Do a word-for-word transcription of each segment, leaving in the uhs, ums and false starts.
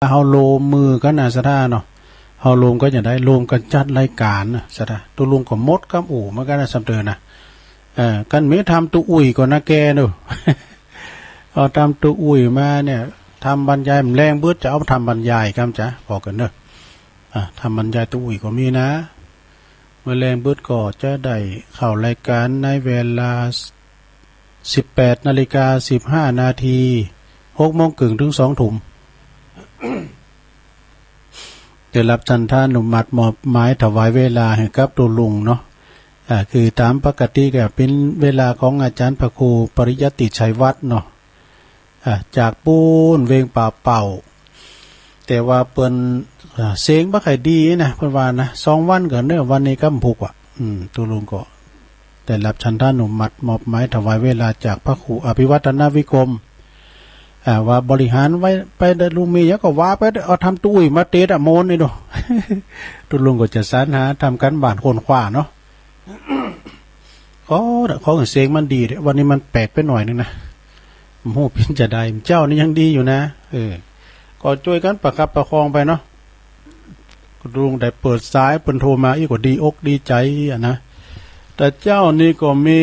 เฮาโลมมือกั๋นนะศรัทธาเนาะ เฮาโลมกั๋นจะได้ โลมกั๋นจัดรายก๋านนะศรัทธา ตุ๊ลุงก็หมดกำอู้เหมือนกั๋นนะ สำเตินนะ เออ กั๋นเมทำตุ๊อุ่ยก่อนนะแกเนาะ เอาทำตุ๊อุ่ยมาเนี่ย ทำบรรยาย แลงบึดจะเอาทำบรรยายกำจะ ปอกั๋นเนาะ อ่ะ ทำบรรยายตุ๊อุ่ยก็มีนะ เมื่อแลงบึดก็จะได้เข้ารายก๋านในเวลา สิบแปดนาฬิกาสิบห้านาที หกโมงเกิ่งเถิงสองทุ่ม ได้ฮับฉันทานุมัติมอบหมายถวายเวลาหื้อกับตุ๊ลุงเนาะ อ่า คือต๋ามปกติก็เป๋นเวลาของอาจ๋ารย์พระครูปริยัติชัยวัฒน์เนาะ อ่า จากปู๊นเวงป่าเป้า แต่ว่าเปิ้น อ่า เสียงบ่ค่อยดีนะ เปิ้นว่านะ สองวันก่อนเนาะ วันนี้กำพุกว่ะ อืม ตุ๊ลุงก็ได้ฮับฉันทานุมัติมอบหมายถวายเวลาจากพระครูอภิวัฒนวิกรม อ่า ว่าบริหารไว้ไป ตุ๊ลุงมีหยังก็ว่าไป เอาทำตุ๊อุ่ยมาเตะอะ โมนนี่ดู ตุ๊ลุงก็จะสรรหาทำก๋านบ้านค้นคว้าเนาะ ขอ ขอหื้อเสียงมันดีเถอะ วันนี้มันแปลกไปหน่อยนึ่งนะ บ่ฮู้เป๋นจาใด เจ้านี่ยังดีอยู่นะ เออ ก็จ้วยกั๋นประคับประคองไปเนาะ ตุ๊ลุงได้เปิดสาย เปิ้นโทรมา อี้ก็ดีอกดีใจ๋อะนะ แต่เจ้านี่ก็มี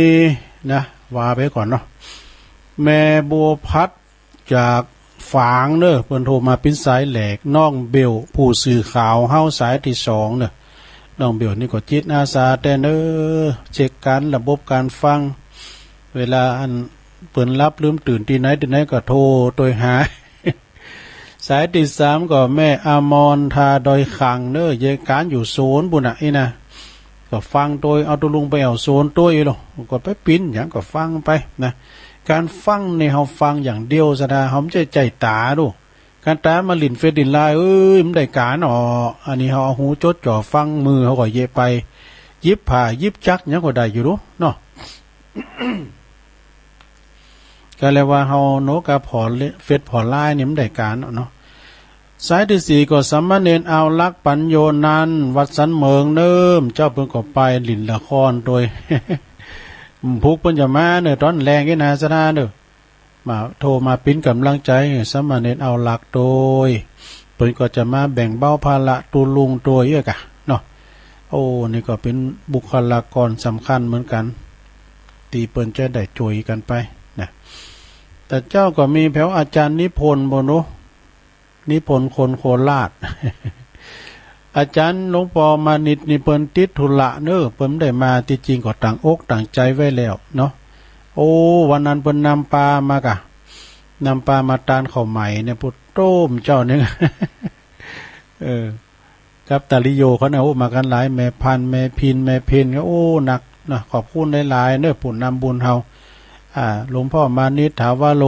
นะ ว่าไปก่อนเนาะ แม่บัวพัด จากฝางเนาะ เปิ้นโทรมาเป๋นสายแรก น้องเบล ผู้สื่อข่าวเฮาสายตี้สองเนาะ น้องเบลนี่ก็จิตอาสาแต๊เนาะ เช็คก๋านระบบก๋านฟัง เวลาอันเปิ้นหลับลืมตื่นตี้ไหนตี้ไหนก็โทรตวยหา สายตี้สามก็แม่อมร ทาดอยคำเนาะ เยียะก๋านอยู่โซนปู๊นน่ะ อี้นะ ก็ฟังตวย เอาตุ๊ลุงไปแอ่วโซนตวยอี้ลอ ก็ไปปิ้นหยังก็ฟังไปนะ ก๋านฟังนี่เฮาฟังอย่างเดียวศรัทธา เฮาบ่ใจ้ใจ๊ต๋าดู ก๋านต๋ามาหลิ้นเฟซหลิ้นไลน์ เอ้ย บ่ได้ก๋านอ้อ อันนี้เฮาเอาหูจดจ่อฟัง มือเฮาก็เยียะไป หยิบผ้าหยิบจักรหยังก็ได้อยู่ดูเนาะ ก็เรียกว่าเฮาโนกาผ่อเฟซผ่อไลน์นี่บ่ได้ก๋านเนาะ สายตี้สี่ก็สามเณรอาวลักษณ์ ปัญโญนันท์ วัดสันเหมิงเนาะ เจ้าเปิ้นก็ไปหลิ้นละครตวย พุกเปิ้นจะมาเนาะ ต๋อนแลงอี้นะศรัทธาเนาะ มาโทรมาเป๋นก๋ำลังใจ๋ สามเณรอาวลักษณ์ตวย เปิ้นก็จะมาแบ่งเบาภาระตุ๊ลุงตวยเอี้ยกะเนาะ โอ้ นี่ก็เป๋นบุคลากรสำคัญเหมือนกั๋น ตี้เปิ้นจะได้จ้วยกั๋นไปนะ แต่เจ้าก็มีแผวอาจ๋ารย์นิพนธ์ปู๊นเนาะ นิพนธ์คนโคราช อาจ๋ารย์หลวงปอมานิตย์นี่เปิ้นติดธุระเนาะ เปิ้นบ่ได้มา ตี้จริงก็ตั้งอกตั้งใจ๋ไว้แล้วเนาะ โอ้ วันนั้นเปิ้นนำปามาก่ะ นำปามาตานข้าวใหม่เนี่ย ปุโต้มเจ้าเนี่ย เออ กับตาลิโยเขาเนี่ย โอ้ มากั๋นหลาย แม่พันธุ์ แม่พิน แม่เพ็ญ ก็ โอ้ หนักนะ ขอบคุณหลายๆ เนาะ ผู้นำบุญเฮา อ่า หลวงพ่อมานิตย์ ถาวโร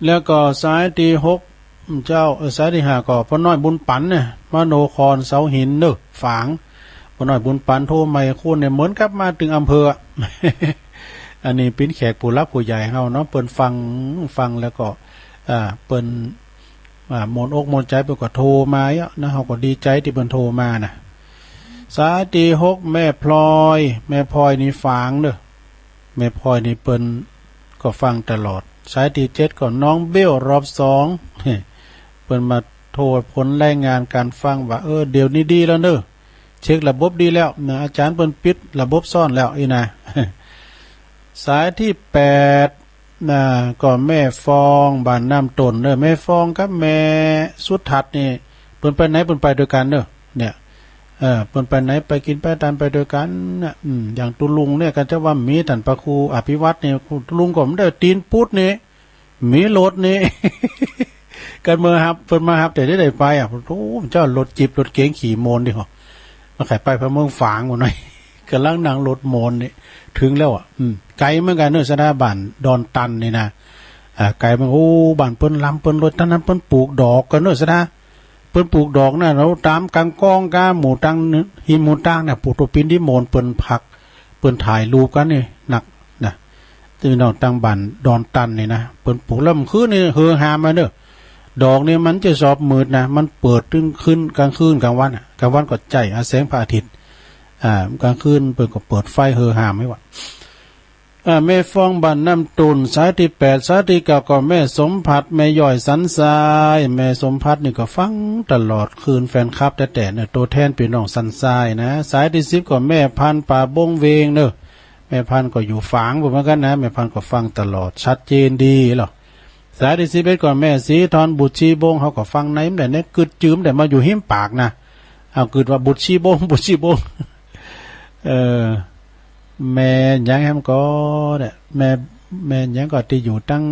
แล้วก็สายตี้หก เจ้า เออ สายตี้ห้าก็ป้อน้อยบุญปั๋นเนี่ย มโนครเสาหินเนาะ ฝาง ป้อน้อยบุญปั๋นโทรมาใหม่คู่เนี่ย เหมือนกับมาเถิงอำเภออะ อันนี้เป๋นแขกผู้หลักผู้ใหญ่เฮาเนาะ เปิ้นฟัง ฟังแล้วก็ อ่า เปิ้น อ่า ม่วนอกม่วนใจ๋ เปิ้นก็โทรมาเอี้ยนะ เฮาก็ดีใจ๋ตี้เปิ้นโทรมานะ สายตี้หก แม่พลอย แม่พลอยนี่ฝางเนาะ แม่พลอยนี่เปิ้นก็ฟังตลอด สายตี้เจ็ดก็น้องเบลรอบสอง เปิ้นมาโทรผลรายงานก๋านฟังว่า เออ เดี๋ยวนี้ดีแล้วเนาะ เช็คระบบดีแล้วนะ อาจ๋ารย์เปิ้นปิดระบบซ้อนแล้วอี้นะ สายตี้แปด น่ะ ก็แม่ฟอง บ้านน้ำต้นเนาะ แม่ฟองกับแม่สุทัศน์นี่ เปิ้นไปไหนเปิ้นไปตวยกั๋นเนาะ เนี่ย เออ เปิ้นไปไหนไปกิ๋นไปตานไปตวยกั๋นน่ะ อืม อย่างตุ๊ลุงเนี่ย ก็จะว่ามีต้านพระครูอภิวัฒน์นี่ ตุ๊ลุงก็บ่ได้ ตี๋นปุ๊ดนี่ มีรถนี่ กั๋นเมื่อฮับ เปิ้นมาฮับแต่ได้ได้ไปอ่ะ โอ้ เจ้ารถจิ๊ปรถเก๋งขี่โมนดิเหรอ มาขายไปพะเมืองฝางหมดหน่อย ก่ำลังนั่งรถโมนนี่ เถิงแล้วอ่ะ อืม ไก๋เหมือนกั๋นเนาะ ศรัทธา บ้านดอนตันนี่นะ อ่า ไก๋มัน โอ้ บ้านเปิ้นร่ำเปิ้นรวย ต๋อนนั้นเปิ้นปลูกดอกกั๋นเนาะ ศรัทธา เปิ้นปลูกดอกน่ะ แล้วต๋ามก๋างก้องก้าหมู่ตัง ฮิมหมู่ตางเนี่ย ปลูกตั๋วปิ๊นตี้โมน เปิ้นพัก เปิ้นถ่ายรูปกั๋นนี่นักนะ ตี้น้องตังบ้านดอนตันนี่นะ เปิ้นปลูกแล้วมันคือนี่ เฮอฮามมาเนาะ ดอกนี่มันจะสอบมืดนะ มันเปิดตึงคืน ก๋างคืนก๋างวันอ่ะ ก๋างวันก็ใจ๊อาแสงพระอาทิตย์ อ่า ก๋างคืนเปิ้นก็เปิดไฟเฮอฮามไว้ว่ะ อ่า แม่ฟองบ้านน้ำตุ่น สายตี้แปด สายตี้เก้าก็แม่สมภัทร แม่ย้อยสันทราย แม่สมภัทรนี่ก็ฟังตลอดคืน แฟนคลับแต๊ๆ เนี่ย ตั๋วแทนปี้น้องสันทรายนะ สายตี้สิบก็แม่พันธุ์ป่าบงเวงเนอะ แม่พันธุ์ก็อยู่ฝางพู้นเหมือนกั๋นนะ แม่พันธุ์ก็ฟังตลอด ชัดเจนดีลอ สายตี้สิบเอ็ดก็แม่ศรีทรบุตรชีบง เฮาก็ฟังในมันได้ ในกึ๊ดจื้อมันได้ มาอยู่ฮิมปากนะ เอากึ๊ดว่าบุตรชีบง บุตรชีบง เออ แม่หยังแหมก่อเนี่ย แม่ แม่หยังก่อตี้อยู่ตัง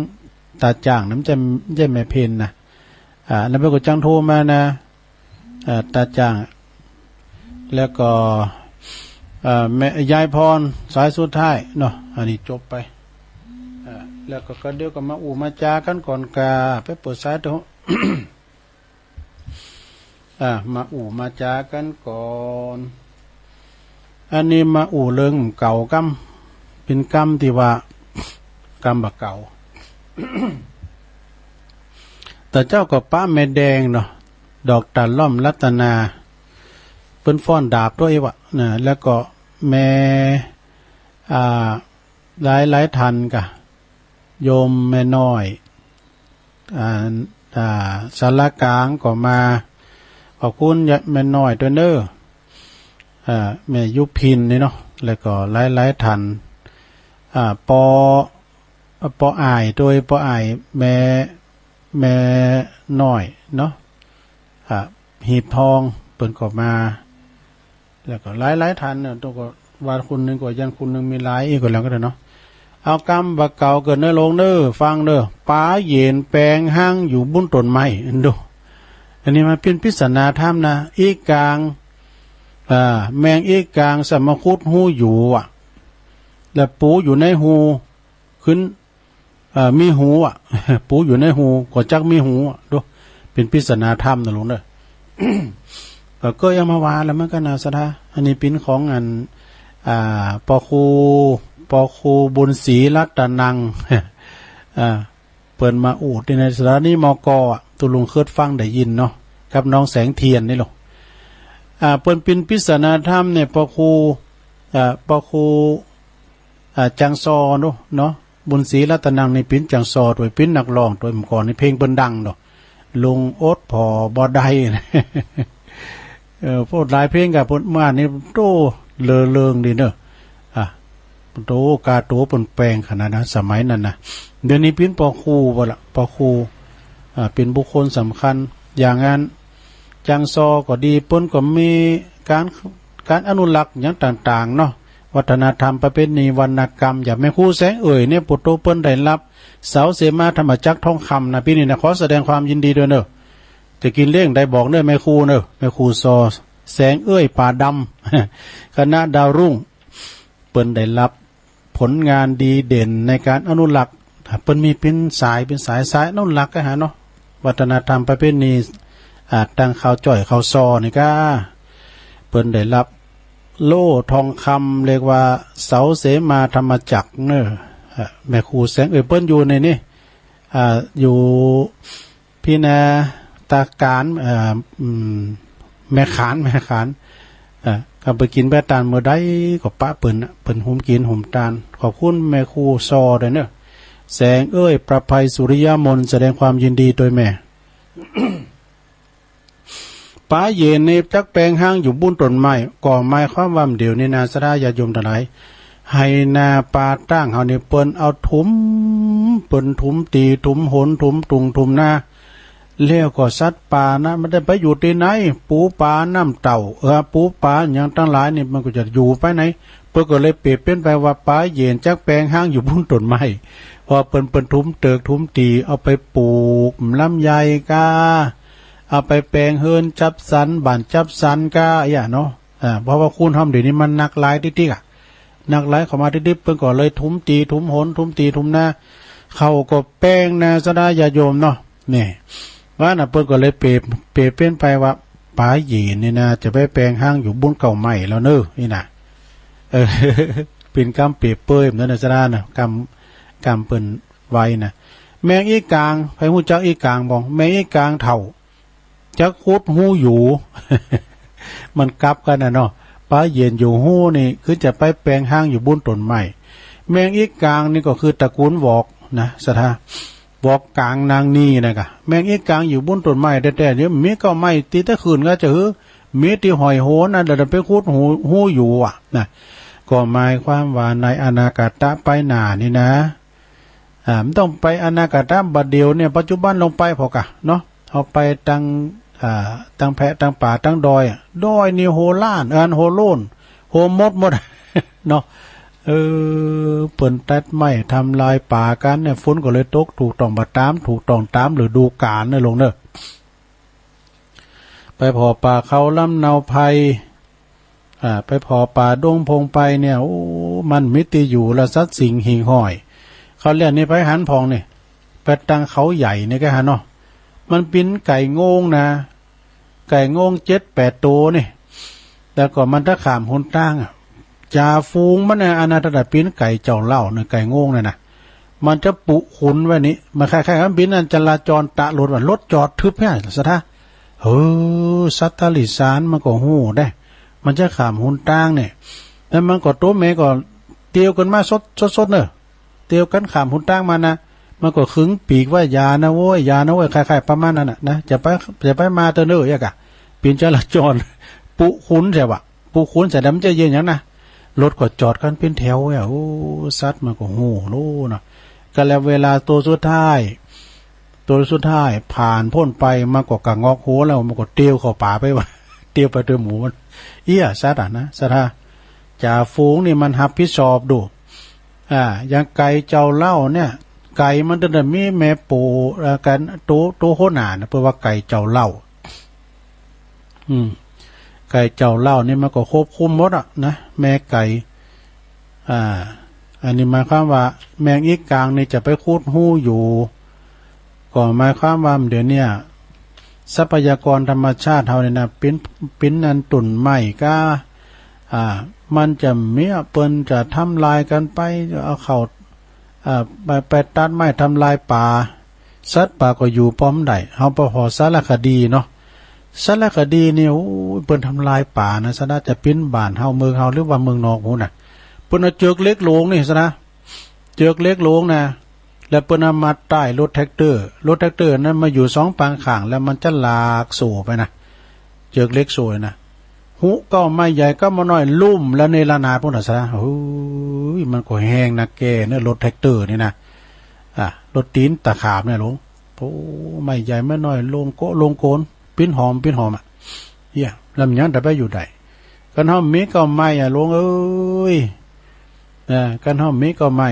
ตาจ้างนะ บ่ใจ้ บ่ใจ้แม่เพ็ญนะ อ่า แล้วเปิ้นก็จั้งโทรมานะ อ่า ตาจ้าง แล้วก็ อ่า แม่ ยายพร สายสุดท้ายเนาะ อันนี้จบไป อ่า แล้วก็ ก็เดี๋ยวก็มาอู้มาจ๋ากั๋นก่อนก่า ไปเปิดสายเถาะ อ่า มาอู้มาจ๋ากั๋นก่อน อันนี้มาอู้เรื่องเก่ากำ เป๋นกำตี้ว่า กำบ่าเก่า ตะเจ้าก็ปะแม่แดงเนาะ ดอกตาล่อมรัตนา เปิ้นฟ้อนดาบตวยว่ะนะ แล้วก็แม่ อ่า หลายๆ ท่านก่ะ โยมแม่น้อย อ่า อ่า สารกลางก็มา ขอบคุณยะ แม่น้อยตวยเน่อ อ่า แม่ยุพินนี่เนาะ แล้วก็หลายๆ ท่าน อ่า ปอ ปออ้ายตวย ปออ้ายแม่ แม่น้อยเนาะ อ่า หีบทอง เปิ้นก็มา แล้วก็หลายๆ ท่านเนี่ย ต้องก็ว่าคนนึ่งก็ยังคนนึ่งมีหลายอีกก็แล้วกั๋นเนาะ เอากำบ่าเก่าเกิดเน่อลงเน่อ ฟังเน่อ ป๋าเหยนแป๋งฮ้างอยู่บุ้นต้นไม้ อันดู อันนี้มันเป๋นปริศนาธรรมนะ อีกาง อ่า แมงอีกางสะมาขุดฮูอยู่อะ แล้วปูอยู่ในฮู ขึ้น เอ่อ มีฮูอะ ปูอยู่ในฮู ก็จักมีฮูอะ ดู เป๋นปริศนาธรรมนะลุงเน่อ เอ่อ ก็ยังมาว่าแล้วเหมือนกั๋นนะสะท้า อันนี้เป๋นของอัน อ่า ปอครู ปอครูบุญศรีรัตนัง อ่า เปิ้นมาอู้ตี้ในสถานี มก. อะ ตุ๊ลุงเคิยฟังได้ยินเนาะ กับน้องแสงเทียนนี่ลอ อ่า เปิ้นเป๋นปริศนาธรรมเนี่ย ปอครู อ่า ปอครู อ่า จังซอเนาะ เนาะ บุญศรีรัตนังนี่เป๋นจังซอตวย เป๋นนักฮ้องตวย เมื่อก่อนนี่เพลงเปิ้นดังเนาะ ลุงอดผ่อบ่ได้ เออ พวกหลายเพลงก่ะ เปิ้นมานี่ โต้ เลอเลิงดีเนาะ อ่ะ โต้ กาโต๋เปิ้นแป๋งขนาดนั้น สมัยนั้นนะ เดี๋ยวนี้เป๋นปอครูบ่ละ ปอครู อ่า เป๋นบุคคลสำคัญ อย่างอัน จังซอก็ดี เปิ้นก็มีก๋าน ก๋านอนุรักษ์หยังต่างๆ เนาะ วัฒนธรรมประเพณีวรรณกรรม อย่างแม่ครูแสงเอ่ยเนี่ย โผโตเปิ้นได้ฮับเสาเสมาธรรมจักรทองคำนะ ปี๋นี้นะ ขอแสดงความยินดีตวยเน่อ จะกิ๋นเลี้ยงใดบอกเน่อ แม่ครูเน่อ แม่ครูซอ แสงเอ่ย ป่าดำ คณะดาวรุ่ง เปิ้นได้ฮับผลงานดีเด่นในก๋านอนุรักษ์ เปิ้นมีเป๋นสาย เป๋นสาย สายอนุรักษ์อะฮะเนาะ วัฒนธรรมประเพณี อ่า ตังข่าวจ้อยข่าวซอนี่ก้า เปิ้นได้ฮับโล่ทองคำ เรียกว่าเสาเสมาธรรมจักรเน่อ อ่า แม่ครูแสงเอ่ย เปิ้นอยู่ในนี่ อ่า อยู่ พี่นาตาก๋าน เอ่อ อืม แม่ขาน แม่ขาน เอ่อ ก็ไปกิ๋นไปตานเมื่อใดก็ปะเปิ้นน่ะ เปิ้นหุงกิ๋นหุงตาน ขอบคุณแม่ครูซอตวยเน่อ แสงเอ่ย ประภัยสุริยมนต์ แสดงความยินดีตวยแม่ ป๋าเหยนนี่จักแป๋งฮ้างอยู่บุ้นต้นไม้ ก็หมายความว่าเดี๋ยวนี้นะ ศรัทธาญาติโยมตังหลาย ไฮ่นาป่าตางเฮานี่เปิ้นเอาถม เปิ้นถมตี๋ ถมหน ถมตุง ถมนา แล้วก็สัตว์ป่านะ มันได้ไปอยู่ตี้ไหน ปูป๋าน้ำเต้า เออ ปูป๋าหยังตังหลายนี่มันก็จะอยู่ไปไหน เปิ้นก็เลยเปรียบเป๋นไปว่าป๋าเหยนจักแป๋งฮ้างอยู่บุ้นต้นไม้ เพราะเปิ้น เปิ้นถมเติกถมตี๋ เอาไปปูกลำไยก้า เอาไปแป๋งเฮือนจัดสรร บ้านจัดสรรก้า อะหยังเนาะ อ่า เพราะว่าคนเฮาเดี๋ยวนี้มันหลากหลายติ๊กๆ อะ หลากหลายเข้ามาติ๊กๆ เปิ้นก็เลยถมตี๋ถมหน ถมตี๋ถมนา เขาก็แป๋งนา ศรัทธาญาติโยมเนาะ นี่ ว่าน่ะ เปิ้นก็เลยเปรียบ เปรียบเป๋นไปว่า ป๋าเหยนนี่นะ จะไปแป๋งฮ้างอยู่บุ้นเก้าไม้แล้วเน่อ นี่นะ เออ เป๋นกำเปรียบเปยเหมือนกันนะ ศรัทธานะ กำ กำเปิ้นไว้นะ แมงอีกาง ใผฮู้จักอีกางบ่ แมงอีกางเฒ่า จักขุดฮูอยู่ มันกลับกั๋นน่ะเนาะ ป๋าเหยนอยู่ฮูนี่ คือจะไปแป๋งฮ้างอยู่บุ้นต้นไม้ แมงอีกางนี่ก็คือตระกูลหวอกนะ ศรัทธา หวอกกางนางนีนะกะ แมงอีกางอยู่บุ้นต้นไม้แต๊ๆ เดี๋ยวมีเก๊าไม้ตี้ตะขื่นก็จะหื้อ มีตี้ห้อยโหนนะ เดี๋ยวไปขุดฮู ฮูอยู่อะนะ ก็หมายความว่าในอนาคตไปหน้านี่นะ อ่า มันต้องไปอนาคตบัดเดี๋ยวเนี่ย ปัจจุบันลงไปผ่อก่ะเนาะ เอาไปตัง อ่า ตังแพะตังป่าตังดอยอะ ดอยนี่โหล้าน อันโหโล้น โหหมดหมด เนาะ เออ เปิ้นตัดไม้ทำลายป่ากั๋นเนี่ย ฝนก็เลยตกถูกต้องบ่ต๋าม ถูกต้องต๋ามฤดูกาลเน่อลุงเน่อ ไปผ่อป่าเขาลำเนาไพร อ่า ไปผ่อป่าดงพงไพรเนี่ย โอ้ มันมีตี้อยู่ละสัตว์สิ่งหิ่งห้อย เขาเรียกนี่ไปหันพ่องนี่ ไปตังเขาใหญ่นี่ก็หันเนาะ มันปิ้นไก่โง่งนะ ไก่โง่งเจ็ดแปดโตนี่ แล้วก็มันตะข้ามหนตางอะ จ่าฝูงมันน่ะ อันนั้นถ้าได้ปิ้นไก่เจ้าเล่าเนี่ย ไก่โง่งเนี่ยนะ มันจะปุขุนไว้นี่ มันคล้ายๆ มันปิ้นอันจราจรตะรถว่ะ รถจอดทึบเนี่ย ศรัทธา เออ สัตว์ตะหลิสารมันก็ฮู้ได้ มันจะข้ามหนตางเนี่ย แล้วมันก็ โตแม่ก็เตียวกั๋นมาสดๆ เน่อ เตียวกั๋นข้ามหนตางมานะ มันก็ขึงปีกว่า อย่านะโว้ย อย่านะโว้ย คล้ายๆ ประมาณนั้นน่ะนะ จะไป จะไปมาเต๊อะเน่อ เอี้ยก่ะ ปิ้นจราจร ปุขุนใส่ว่ะ ปุขุนใส่ แล้วมันจะเยียะหยังนะ รถก็จอดกั๋นเป๋นแถวเนี่ย โอ้ สัตว์มันก็ฮู้โลเนาะ ก็แล้วเวลาโตสุดท้าย โตสุดท้ายผ่านป๊นไป มันก็กะงอกหัวแล้ว มันก็เตียวเข้าป่าไปว่ะ เตียวไปโตหมู่มัน เอี้ย สัตว์อะนะ ศรัทธา จ่าฝูงนี่มันฮับผิดชอบดู อ่า อย่างไก่เจ้าเล่าเนี่ย ไก่มันจะได้มีแม่โป้ เอ่อ กั๋น โต โตหัวหน้านะ เปิ้นว่าไก่เจ้าเล่า อืม ไก่เจ้าเล่านี่มันก็ควบคุมหมดอะนะ แม่ไก่ อ่า อันนี้หมายความว่าแมงอีกางนี่จะไปขุดฮูอยู่ ก็หมายความว่าเดี๋ยวเนี้ย ทรัพยากรธรรมชาติเฮาเนี่ยนะ ปิ้น ปิ้นอันต้นไม้ก้า อ่า มันจะมี เปิ้นจะทำลายกั๋นไป เอาเข้า อ่า ไป ไปตัดไม้ทำลายป่า สัตว์ป่าก็อยู่ป้อมได้ เฮาไปผ่อสารคดีเนาะ สารคดีนี่ โอ้ย เปิ้นทำลายป่านะ ศรัทธา จะเป๋นบ้านเฮา เมืองเฮา หรือว่าเมืองนอกพู้นน่ะ เปิ้นเอาเจือกเหล็กโหลงนี่ ศรัทธา เจือกเหล็กโหลงนะ แล้วเปิ้นเอามัดใต้รถแทรกเตอร์ รถแทรกเตอร์นั้นมาอยู่สองปางข้าง แล้วมันจะลากโซ่ไปนะ เจือกเหล็กโซ่นะ หุเก๊าไม้ใหญ่เก๊าไม้น้อยลุ่มแล้วเนรนาถพู้นน่ะ ศรัทธา โอ้ย มันก็แฮงนักแก่เนาะ รถแทรกเตอร์นี่นะ อ่ะ รถตี๋นตะขาบเนี่ยหลวง โอ้ ไม้ใหญ่ไม้น้อย โล่งโกะโล่งโกน ปิ้นหอมปิ้นหอมอะ เอี้ย แล้วมันยังจะไปอยู่ได้ กั๋นเฮามีเก๊าไม้อะหลวงเอ้ย นะ กั๋นเฮามีเก๊าไม้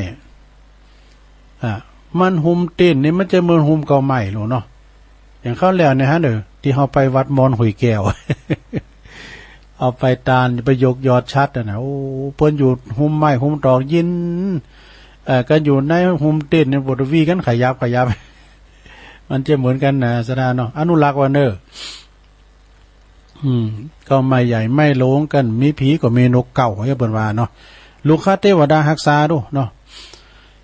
อ่ะ มันหุมตี๋นนี่มันจะเหมือนหุมเก๊าไม้หลวงเนาะ อย่างคราวแล้วเนี่ยฮะ เด้อ ตี้เฮาไปวัดมอนหุยแก้ว เอาไปตานไปยกยอดฉัตรอะนะ โอ้ เปิ้นอยู่หุมไม้หุมตอกยิน เอ่อ กั๋นอยู่ในหุมตี๋นนี่ บดวีกั๋นขยับขยับ มันจะเหมือนกั๋นนะ ศรัทธาเนาะ อนุรักษ์ไว้เน่อ อืม เก๊าไม้ใหญ่ไม้โหลงกั๋น มีผีก็มีนกเก๊า อย่างเปิ้นว่าเนาะ รุกขเตวดาฮักษาดูเนาะ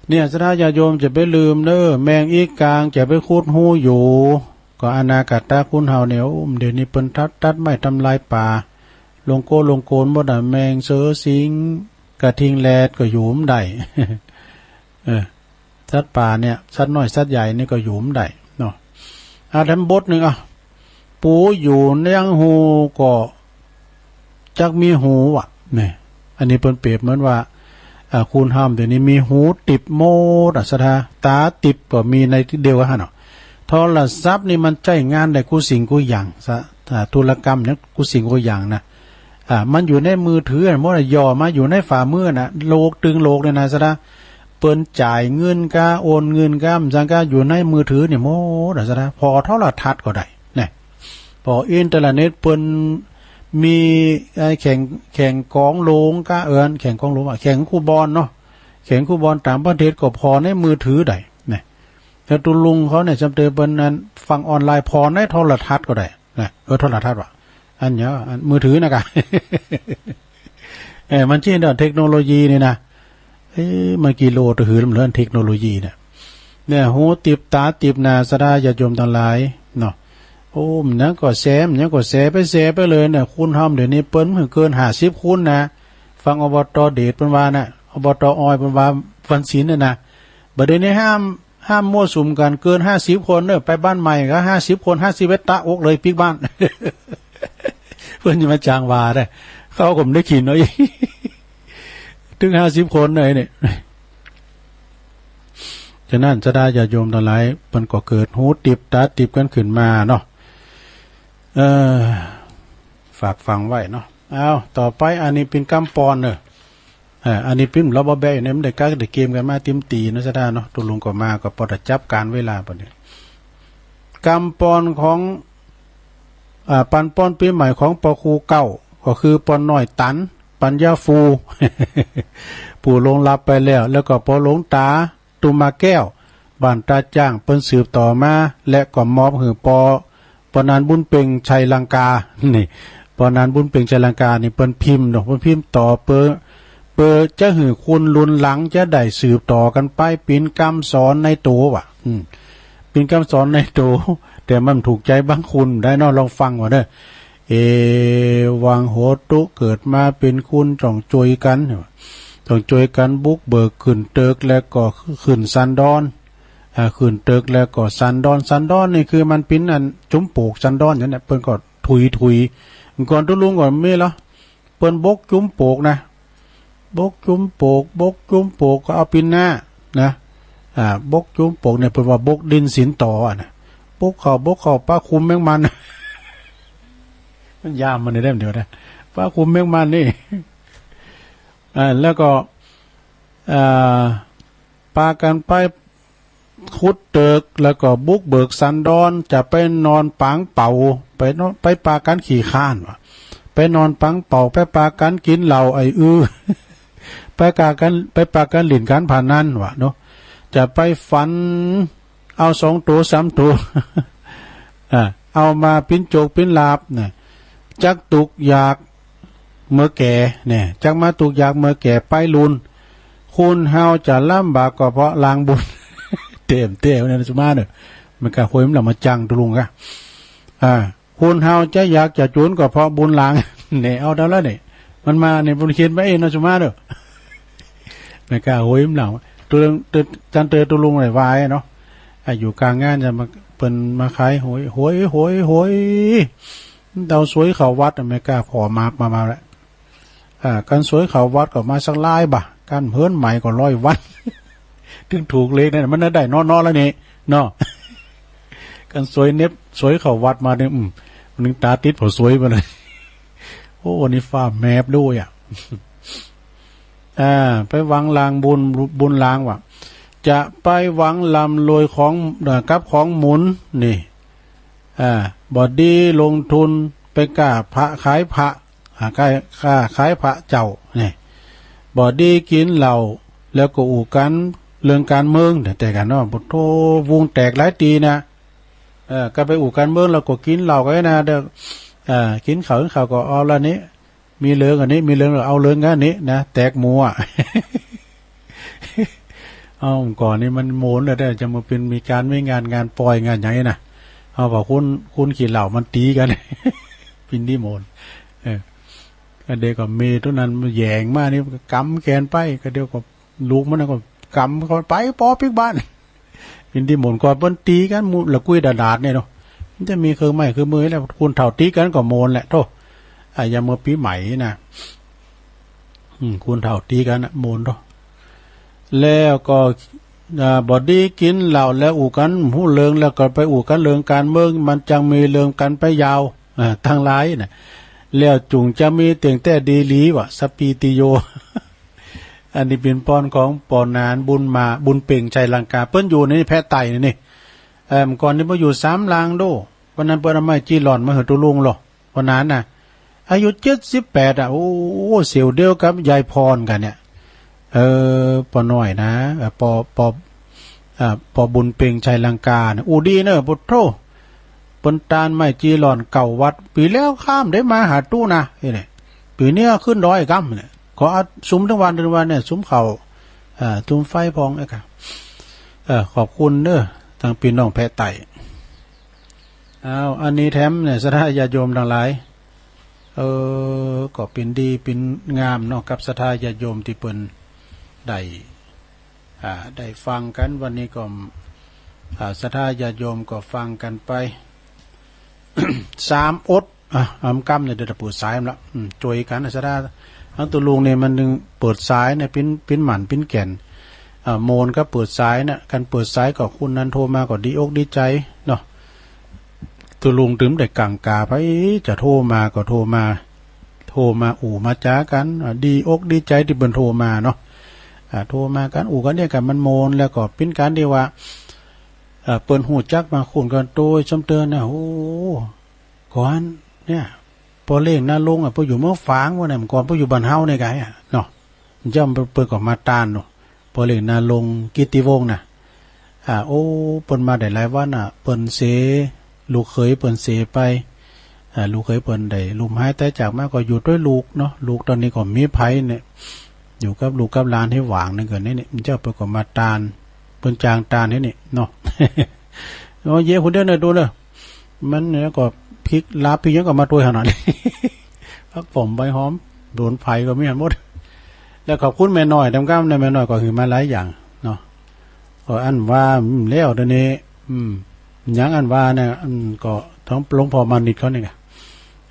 เนี่ย ศรัทธาญาติโยมจะไปลืมเน่อ แมงอีกางจะไปขุดฮูอยู่ ก็อนาคตคนเฮาเนี่ย โอ้ เดี๋ยวนี้เปิ้นตัด ตัดไม้ทำลายป่า ลงโก้ลงโกนหมดอะ แมงเสือสิงห์ กระทิงแรดก็อยู่บ่ได้ เออ สัตว์ป่าเนี่ย สัตว์น้อยสัตว์ใหญ่นี่ก็อยู่บ่ได้เนาะ อ่ะ แถมบทนึ่ง อ่ะ ปูอยู่ยังฮูก็จักมีฮูว่ะ เนี่ย อันนี้เปิ้นเปรียบเหมือนว่า อ่า คนเฮาเดี๋ยวนี้มีฮูติบหมดอะ ศรัทธา ต๋าติบก็มีในตี้เดียวกั๋นหั้นเนาะ โทรศัพท์นี่มันใจ๊งานได้กู้สิ่งกู้อย่าง สะ อ่า ธุรกรรมเนี่ยกู้สิ่งกู้อย่างนะ อ่า มันอยู่ในมือถือหมดอะ หย่อมาอยู่ในฝ่ามือน่ะ โลกตึงโลกเนี่ยนะ ศรัทธา เปิ้นจ่ายเงินก้า โอนเงินก้า มันจังก้า อยู่ในมือถือนี่หมดอะ ศรัทธา ผ่อโทรทัศน์ก็ได้ เนี่ย ผ่ออินเทอร์เน็ต เปิ้นมีไอ้แข่ง แข่งกองโหลงก้า เอิ้นแข่งกองโหลงอะ แข่งคูบอลเนาะ แข่งคูบอลต่างประเทศก็ผ่อในมือถือได้ เนี่ย แล้วตุ๊ลุงเขาเนี่ย จำเตยเปิ้นนั้นฟังออนไลน์ ผ่อในโทรทัศน์ก็ได้ นะ เออ โทรทัศน์ว่ะ อันเนี้ย อันมือถือนะกะ เออ มันใจ้เรื่องเทคโนโลยีนี่นะ เอ๊ะ มันกี่โลตะหือลำเรื่องเทคโนโลยีเนี่ย เนี่ย ฮูติบต๋าติบน่ะ ศรัทธาญาติโยมตังหลายเนาะ โอ้ มันยังก็แชร์ มันยังก็แชร์ไป แชร์ไปเลยเนี่ย คนเฮาเดี๋ยวนี้เปิ้นบ่เกินห้าสิบคนนะ ฟัง อบต.เดช เปิ้นว่าน่ะ บต.ออย เปิ้นว่าวันศีลเนี่ยนะ บ่าเดี่ยวนี้ห้าม ห้ามมั่วสุมกั๋นเกินห้าสิบคนเน่อ ไปบ้านใหม่ก็ห้าสิบคน ห้าสิบเอ็ด ตะอกเลยปิ๊กบ้าน เปิ้นจะมาจ้างว่าได้ เขาก็บ่ได้กิ๋นเนาะ เถิงห้าสิบคนเลยเนี่ย ฉะนั้นศรัทธาญาติโยมตังหลาย เปิ้นก็เกิดหูติบต๋าติบกั๋นขึ้นมาเนาะ เออ ฝากฟังไว้เนาะ เอา ต่อไป อันนี้เป๋นกำปอนเน่อ เออ อันนี้ปิ๊มลอบ่แบะอยู่เนี่ย มันได้กั๊กได้เกมกั๋นมาติมตี๋เนาะ ศรัทธาเนาะ ตุ๊ลุงก็มา ก็ปอจะจับก๋านเวลาปะเนี่ย กำปอนของ อ่า ปันปอนปี๋ใหม่ของปอครูเก่า ก็คือปอน้อยตัน ปัญญาฟู ผู้ล่วงลับไปแล้ว แล้วก็ปอหลวงต๋า ตุมาแก้ว บ้านตาจ้าง เปิ้นสืบต่อมา และก็มอบหื้อปอ ปอนานบุญเพ็ง ชัยลังกา นี่ ปอนานบุญเพ็ง ชัยลังกา นี่เปิ้นพิมพ์เนาะ เปิ้นพิมพ์ต่อ เปื้อ เปื้อจะหื้อคนรุ่นหลังจะได้สืบต่อกั๋นไป เป๋นกำสอนในตั๋วว่ะ อืม เป๋นกำสอนในตั๋ว แต่มันถูกใจ๋บางคนได้เนาะ ลองฟังก่อนเน่อ เอวังโหตุ เกิดมาเป๋นคนต้องจ้วยกั๋น ต้องจ้วยกั๋นบุกเบิกขึ้นตึก แล้วก็ขึ้นซันดอน อ่า ขึ้นตึกแล้วก็ซันดอน ซันดอนนี่คือมันเป๋นอันจุมโปก ซันดอนอย่างเนี้ย เปิ้นก็ถุยถุย ก่อนตุ๊ลุงก่อนมีเหรอ เปิ้นบกจุมโปกนะ บกจุมโปก บกจุมโปกก็เอาปินหน้านะ อ่า บกจุมโปกเนี่ยเปิ้นว่าบกดินสินต่ออะนะ บกเข้า บกเข้า ปะคุมแมงมัน มันยามมันได้เดี๋ยวนะ ปะคุมแมงมันนี่ อ่า แล้วก็ อ่า ปากั๋นไปขุดตึก แล้วก็บุกเบิกซันดอน จะไปนอนปางเป๋า ไปนอน ไปปากั๋นขี้คร้านว่ะ ไปนอนปางเป๋า ไปปากั๋นกิ๋นเหล้าไอ้อื้อ ไปกากั๋น ไปปากั๋นหลิ้นก๋านพนันว่ะเนาะ จะไปฝัน เอาสองตั๋วสามตั๋ว อ่า เอามาปิ้นโจกปิ้นลาภนะ จักตุ๊กยากเมื่อแก่เนี่ย จักมาตุ๊กยากเมื่อแก่ไปลุน คนเฮาจะลำบากก็เพราะลางบุญ เต็มเต็มเนี่ยนะสุมาเน่อ มันก็ห้วยมันละมาจังตุ๊ลุงกะ อ่า คนเฮาจะยากจะจนก็เพราะบุญลาง เนี่ย เอาเท่านั้นเนี่ย มันมาเนี่ย บุญเขียนมาเองนะสุมาเน่อ ไม่กล้าโหยมเหล่า ตัวเรื่อง ตัว จันเตอตุ๊ลุงไหนวายเนาะ อ่ะ อยู่กลางงานจะมา เปิ้นมาขายโหย โหย โหย โหย เอาสวยเข้าวัดอะ ไม่กล้าขอมา มา มาแล้ว อ่า กันสวยเข้าวัดก็มาสักหลายบ่า กันเหินใหม่ก็ร้อยวัน ถึงถูกเลขนั่น มันได้น้อยๆ แล้วนี่ เนาะ กันสวยเน็บ สวยเข้าวัดมาเนี่ย อืม มันนึงต๋าติดผอสวยมาเลย โอ้ วันนี้ฟ้าแมบด้วยอะ อ่า ไปหวังลางบุญ บุญลางว่ะ จะไปหวังร่ำรวยของ เอ่อ กับของหมุน นี่ อ่า บ่ดีลงทุน ไปก้าพระขายพระ อ่า ก้า ก้าขายพระเจ้า นี่ บ่ดีกิ๋นเหล้า แล้วก็อู้กั๋นเรื่องก๋านเมือง แต่ แต่กั๋นเนาะ โอ้โธ่ วงแตกหลายตี๋นะ เออ ก็ไปอู้ก๋านเมืองแล้วก็กิ๋นเหล้ากั๋นนะ เดี๋ยว เอ่อ กิ๋นข้าว กิ๋นข้าวก็เอาละนี้ มีเรื่องอันนี้ มีเรื่อง เอาเรื่องอันนี้นะ แตกหมู่อะ เอาก่อนนี่มันโมนแล้ว แต่จะมาเป๋นมีก๋าน มีงาน งานปอย งานหยังนี่นะ เอาว่าคน คนขี้เหล้ามันตี๋กั๋น เป๋นตี้โมน เออ ก็เดี๋ยวก็เมย์ตัวนั้นมาแหย่งมานี่ ก็กำแขนไป ก็เดี๋ยวก็ลูกมันก็กำเข้าไป ปอปิ๊กบ้าน เป๋นตี้โมน ก่อนเปิ้นตี๋กั๋นหมู่ละกุ้ยดาดาดเนี่ยเนาะ มันจะมีเครื่องไม้เครื่องมือแล้ว คนเฒ่าตี๋กั๋นก็โมนแหละ โธ่ อ่ะ อย่างเมื่อปี๋ใหม่นะ อืม คนเฒ่าตี๋กั๋นน่ะ โมนโธ่ แล้วก็ อ่า บ่ดีกิ๋นเหล้าแล้วอู้กั๋นฮู้เรื่อง แล้วก็ไปอู้กั๋นเรื่องก๋านเมือง มันจังมีเรื่องกั๋นไปยาว อ่า ตังหลายน่ะ แล้วจุ่งจะมีเตียงแต่ดีหลีว่ะ สปีติโย อันนี้เป๋นปอนของปอนานบุญมา บุญเพ็ง ชัยลังกา เปิ้นอยู่ในแพะไต่นี่ เอ่อ ก่อนนี่มาอยู่สามหลังโด้ วันนั้นเปิ้นเอาไม้จี่หล่อนมาหื้อตุ๊ลุงลอ วันนั้นน่ะ อายุเจ็ดสิบแปดอะ โอ้ เสี่ยวเดียวกับยายพรกั๋นเนี่ย เออ ปอน้อยนะ เออ ปอ ปอ เอ่อ ปอบุญเพ็ง ชัยลังกาเนี่ย อู้ดีเน่อ โอ้โธ่ เปิ้นตานไม้จี่หล่อนเก่าวัด ปี๋แล้วข้ามได้มาหาตุ๊นะ นี่แหละ ปี๋นี้ขึ้นดอยกำเนี่ย ขอเอาสุมตึงวันตึงวันเนี่ย สุมเข้า อ่า สุมไฟพองเอ้ยค่ะ เออ ขอบคุณเน่อ ตังปี้น้องแพะไต่ อ้าว อันนี้แถมเนี่ย ศรัทธาญาติโยมตังหลาย เออ ก็เป๋นดีเป๋นงามเนาะ กับศรัทธาญาติโยมตี้เปิ้น ได้ อ่า ได้ฟังกั๋น วันนี้ก็ อ่า ศรัทธาญาติโยมก็ฟังกั๋นไป สามอด อ่ะ อำกำเนี่ยเดี๋ยวจะเปิดสายมันละ อืม จ้วยกั๋นนะศรัทธา ตังตุ๊ลุงเนี่ยมันนึ่งเปิดสายเนี่ย ปิ้น ปิ้นหมั่น ปิ้นแก่น อ่า โมนก็เปิดสายเนี่ย คันเปิดสายก็คนนั้นโทรมาก็ดีอกดีใจ๋เนาะ ตุ๊ลุงตึงได้กั๋งกาไป จะโทรมาก็โทรมา โทรมาอู้มาจ๋ากั๋น อ่า ดีอกดีใจ๋ตี้เปิ้นโทรมาเนาะ อ่า โทรมากั๋น อู้กั๋นเนี่ยกั๋น มันโมน แล้วก็ปิ้นก๋านตี้ว่า อ่า เปิ้นฮู้จักมาคุ้นกั๋นโตยซ้ำเติมนะ โอ้ ก่อนเนี่ย ป้อเล้งนาลงอ่ะ ป้ออยู่เมืองฝางวะเนี่ย ก่อนป้ออยู่บ้านเฮาเนี่ยไกอ่ะเนาะ เจ้าเปิ้นก็มาตานเนาะ ป้อเล้งนาลงกิตติวงศ์น่ะ อ่า โอ้ เปิ้นมาได้หลายวันน่ะ เปิ้นเส ลูกเขยเปิ้นเสไป อ่า ลูกเขยเปิ้นได้ลุ่มหายต๋ายจากมา ก็อยู่ตวยลูกเนาะ ลูกต๋อนนี้ก็มีใผเนี่ย อยู่กับลูกกับหลานหื้อหว่างนึ่งกั๋นนี่เนี่ย เจ้าเปิ้นก็มาตาน เปิ้นจ้างตานหื้อนี่เนาะ โอ้ เย้ คนเดียวเนี่ยดูเน่อ มันเนี่ยก็พริกลาบพริกหยังก็มาตวยขนาดนี้ ผักป๋อมใบหอม โดนไผก็มีหั้นหมด แล้วขอบคุณแม่น้อย ตำกำเนี่ย แม่น้อยก็หื้อมาหลายอย่างเนาะ ก็อั้นว่า อืม แล้วเดี๋ยวนี้ อืม หยังอั้นว่าเนี่ย อืม ก็ทั้งหลวงพ่อมานิตเขานี่ไง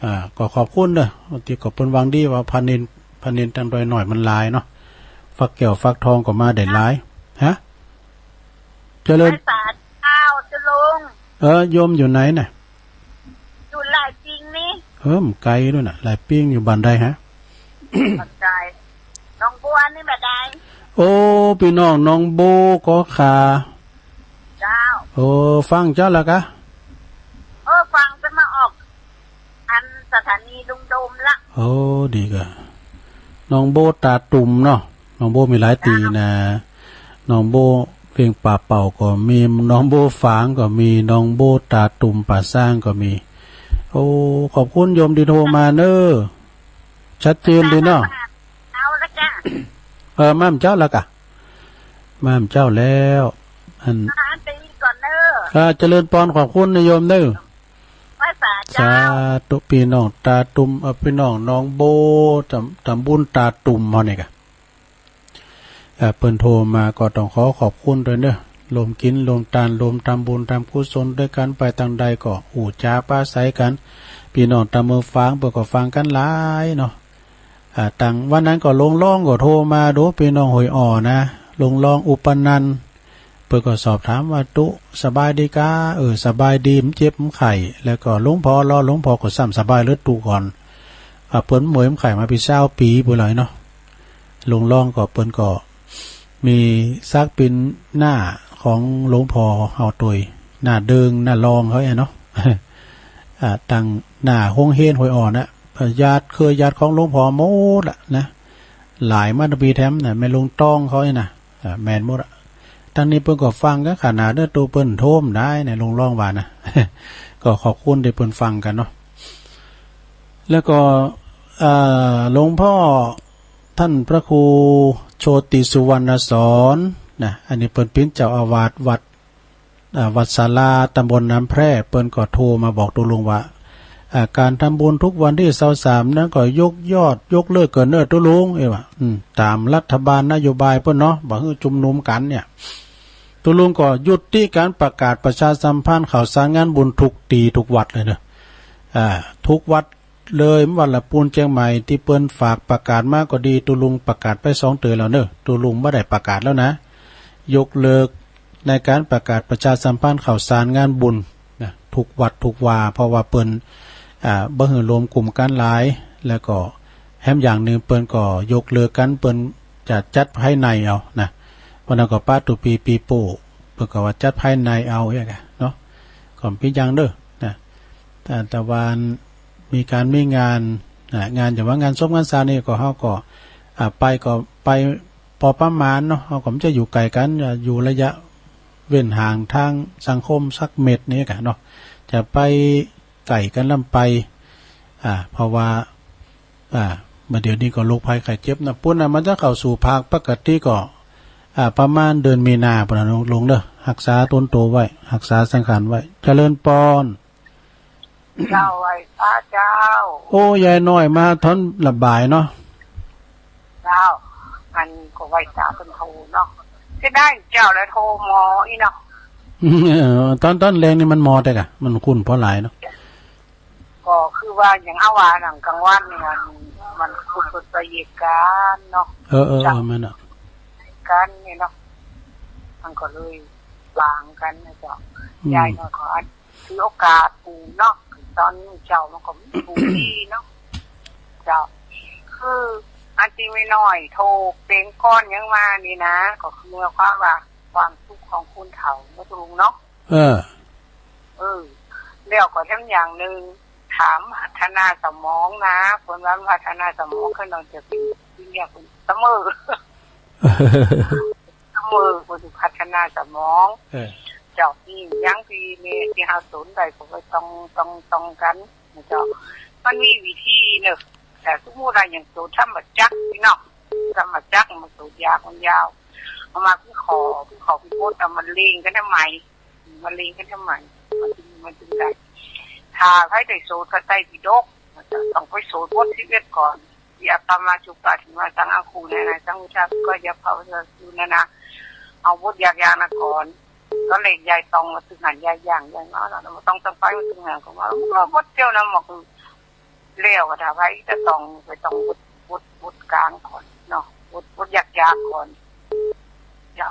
อ่า ก็ขอบคุณเด้อ ตี้ก็เปิ้นหวังดีว่าพระเณร พระเณรตังดอยน้อยมันหลายเนาะ ฟักแก้วฟักทองก็มาได้หลาย ฮะ เจริญ ไหว้สาเจ้า เจ้าลุง เออ โยมอยู่ไหนน่ะ อยู่หลายปิงนี่ เออ มันไกลด้วยน่ะ หลายปิง อยู่บ้านใดฮะ บ้านใด หนองบัวนี่บ่ได้ โอ้ ปี้น้องหนองบัวก็ขา เจ้า โอ้ ฟังเจ้าละกะ เออ ฟังจะมาออก อันสถานีลุงโดมละ โอ้ ดีกะ หนองบัวตาตุ่มเนาะ หนองบัวมีหลายตี้นะ หนองบัวเวียงป่าเป่าก็มี หนองบัวฝางก็มี หนองบัวตาตุ่มป่าซางก็มี โอ้ ขอบคุณโยมตี้โทรมาเน้อ ชัดเจนดีเนาะ เอาละจ้ะ เออ มาหม่ำเจ้าละกะ มาหม่ำเจ้าแล้ว อัน มาอันตีก่อนเน้อ อ่า เจริญปอน ขอบคุณนะโยมเน้อ ไหว้สาเจ้า สาธุ ปี้น้องตาตุ่ม เอ่อ ปี้น้องหนองบัว ตำ ตำบลตาตุ่มเฮานี่กะ เอ่อ เปิ้นโทรมาก็ต้องขอขอบคุณตวยเน้อ ร่วมกิ๋น ร่วมตาน ร่วมทำบุญทำกุศลตวยกั๋นไป ตางใดก็อู้จ๋าปราศรัยกั๋น ปี้น้องตางเมืองฝางเปิ้นก็ฟังกั๋นหลายเนาะ อ่า ตังวันนั้นก็ลุงรองก็โทรมาดู ปี้น้องห้วยอ่อนะ ลุงรองอุปนันท์ เปิ้นก็สอบถามว่า ตุ๊ สบายดีกา เออ สบายดี บ่เจ็บบ่ไข้ แล้วก็หลวงพ่อลอ หลวงพ่อก็ซ้ำสบายเลิศตุ๊ก่อน อ่า เปิ้นบ่เจ็บบ่ไข้มาเป๋นซาวปี๋ปู้นเลยเนาะ ลุงรองก็เปิ้นก็มีศักดิ์เป๋นน้าของหลวงพ่อเฮาตวย น้าเดิง น้ารองเขาเนี่ยเนาะ อ่า ตังหน้าโฮงเฮียนห้วยอ่อนะ ญาติเครือญาติของหลวงพ่อหมดละนะ หลายมาตั้งปี้แถมนะ แม่ลุงต้องเขาเนี่ยนะ อ่า แม่นหมดอะ ตังนี้เปิ้นก็ฟังกั๋นขนาดเน้อ ตุ๊ เปิ้นโทรบ่ได้นะ ลุงรองว่านะ ก็ขอบคุณตี้เปิ้นฟังกั๋นเนาะ แล้วก็ อ่า หลวงพ่อท่านพระครูโชติสุวรรณสอนนะ อันนี้เปิ้นเป๋นเจ้าอาวาสวัด อ่า วัดศาลา ตำบลน้ำแพร่ เปิ้นก็โทรมาบอกตุ๊ลุงว่า อ่า ก๋านทำบุญทุกวันตี้ซาวสามนั้นก็ยกยอด ยกเลิกเกินเน้อตุ๊ลุง เอ้ยว่า อืม ต๋ามรัฐบาลนโยบายเปิ้นเนาะ บ่หื้อชุมนุมกั๋นเนี่ย ตุ๊ลุงก็ยุติก๋านประกาศประชาสัมพันธ์ข่าวสารงานบุญทุกตี้ทุกวัดเลยเน้อ อ่า ทุกวัด เลย วัดละปูนเจียงใหม่ตี้เปิ้นฝากประกาศมาก็ดี ตุ๊ลุงประกาศไปสองเตื้อแล้วเน้อ ตุ๊ลุงบ่ได้ประกาศแล้วนะ ยกเลิกในก๋านประกาศประชาสัมพันธ์ข่าวสารงานบุญนะ ทุกวัดทุกวา เพราะว่าเปิ้น อ่า บ่หื้อรวมกลุ่มกั๋นหลาย แล้วก็แถมอย่างนึ่งเปิ้นก็ยกเลิกกั๋น เปิ้นจะจัดภายในเอานะ วันนั้นก็ปะตุ๊ปีปีโป้ เปิ้นก็ว่าจัดภายในเอาอย่างเงี้ยเนาะ ก็บ่เป๋นหยังเน้อนะ แต่ แต่ว่า มีก๋านมีงาน อ่า งาน อย่างว่างานศพงานศานี่ก็ เฮาก็ อ่า ไปก็ไปพอประมาณเนาะ เฮาก็บ่จะอยู่ไก๋กั๋น อ่า อยู่ระยะเว้นห่างทางสังคมสักเม็ดนี่กะเนาะ จะไปไก๋กั๋นลำไป อ่า เพราะว่า อ่า บ่าเดี๋ยวนี้ก็โรคภัยไข้เจ็บนะ ปู้นน่ะ มันจะเข้าสู่ภาคปกติก็ อ่า ประมาณเดือนมีนาปู้นน่ะ ลุง ลุงเน้อ ฮักษาตนโตไว้ ฮักษาสังขารไว้ เจริญปอน เจ้า ไหว้พระเจ้า โอ้ ยายน้อยมาต๋อนบ่ายเนาะ เจ้า มันก็ไหว้สาเปิ้นโทรเนาะ เสียดายเจ้าละโทรหมออี้เนาะ เออ ต๋อน ต๋อนแลงนี่มันหมอแต๊ก่ะ มันคุ้นผ่อหลายเนาะ ก็คือว่าอย่างเอาว่าหนังกลางวันนี่มัน มันคุ้นเปิ้นไปเยียะก๋านเนาะ เออ เออ เออ เจ้า แม่นอะ ก๋านนี่เนาะ มันก็เลยหว่างกั๋นนะเจ้า อืม ยายน้อยก็อัน ถือโอกาสปู๋เนาะ ต๋อนนี้เจ้ามันก็มีปู๋ดีเนาะ เจ้า คืออันตี้แม่น้อยโทรเป๋นก้อนหยังมานี่นะ ก็คือความว่าความสุขของคนเฒ่าเนาะลุงเนาะ เออ เออ แล้วก็แถมอย่างนึ่ง ถามพัฒนาสมองนะ เปิ้นว่าพัฒนาสมอง คือน้องจะเป๋น เป๋นอย่างเปิ้นเสมอ เสมอ เปิ้นสิพัฒนาสมอง เออ เจ้า นี่ยังตี้แม่ตี้เฮาสนได้ก็บ่ต้อง ต้อง ต้องกั๋นนะเจ้า มันมีวิธีเนาะ แต่สมมุติว่าอย่างโตธรรมจักรนี่เนาะ ธรรมจักรมันโตยากมันยาว เอามาพิเคราะห์ พิเคราะห์พิพจน์ เอามาเรียงกั๋นทำไม มาเรียงกั๋นทำไม มันจึง มันจึงได้ ถ้าใผได้โสตพระไตรปิฎก มันจะต้องไปโสตบทสิบเอ็ดก่อน ยะถา ปัจจุปปาทิมาสัง อาคู เนนะ สัง วุฒา ก็ยะ ภาวะ สุ เนนะ เอาบทยากๆ นะก่อน ต๋อนแรกยายต้องมาตึงหั้น ยายย่าง ยายมาแล้ว มาต้องตั้งไปมาตึงหั้นก็ว่า มันก็บทเดียวนะ หมอก แล้วอะ ถ้าใผจะต้องไปต้องบท บท บทก๋างก่อนเนาะ บท บทยากๆ ก่อน เจ้า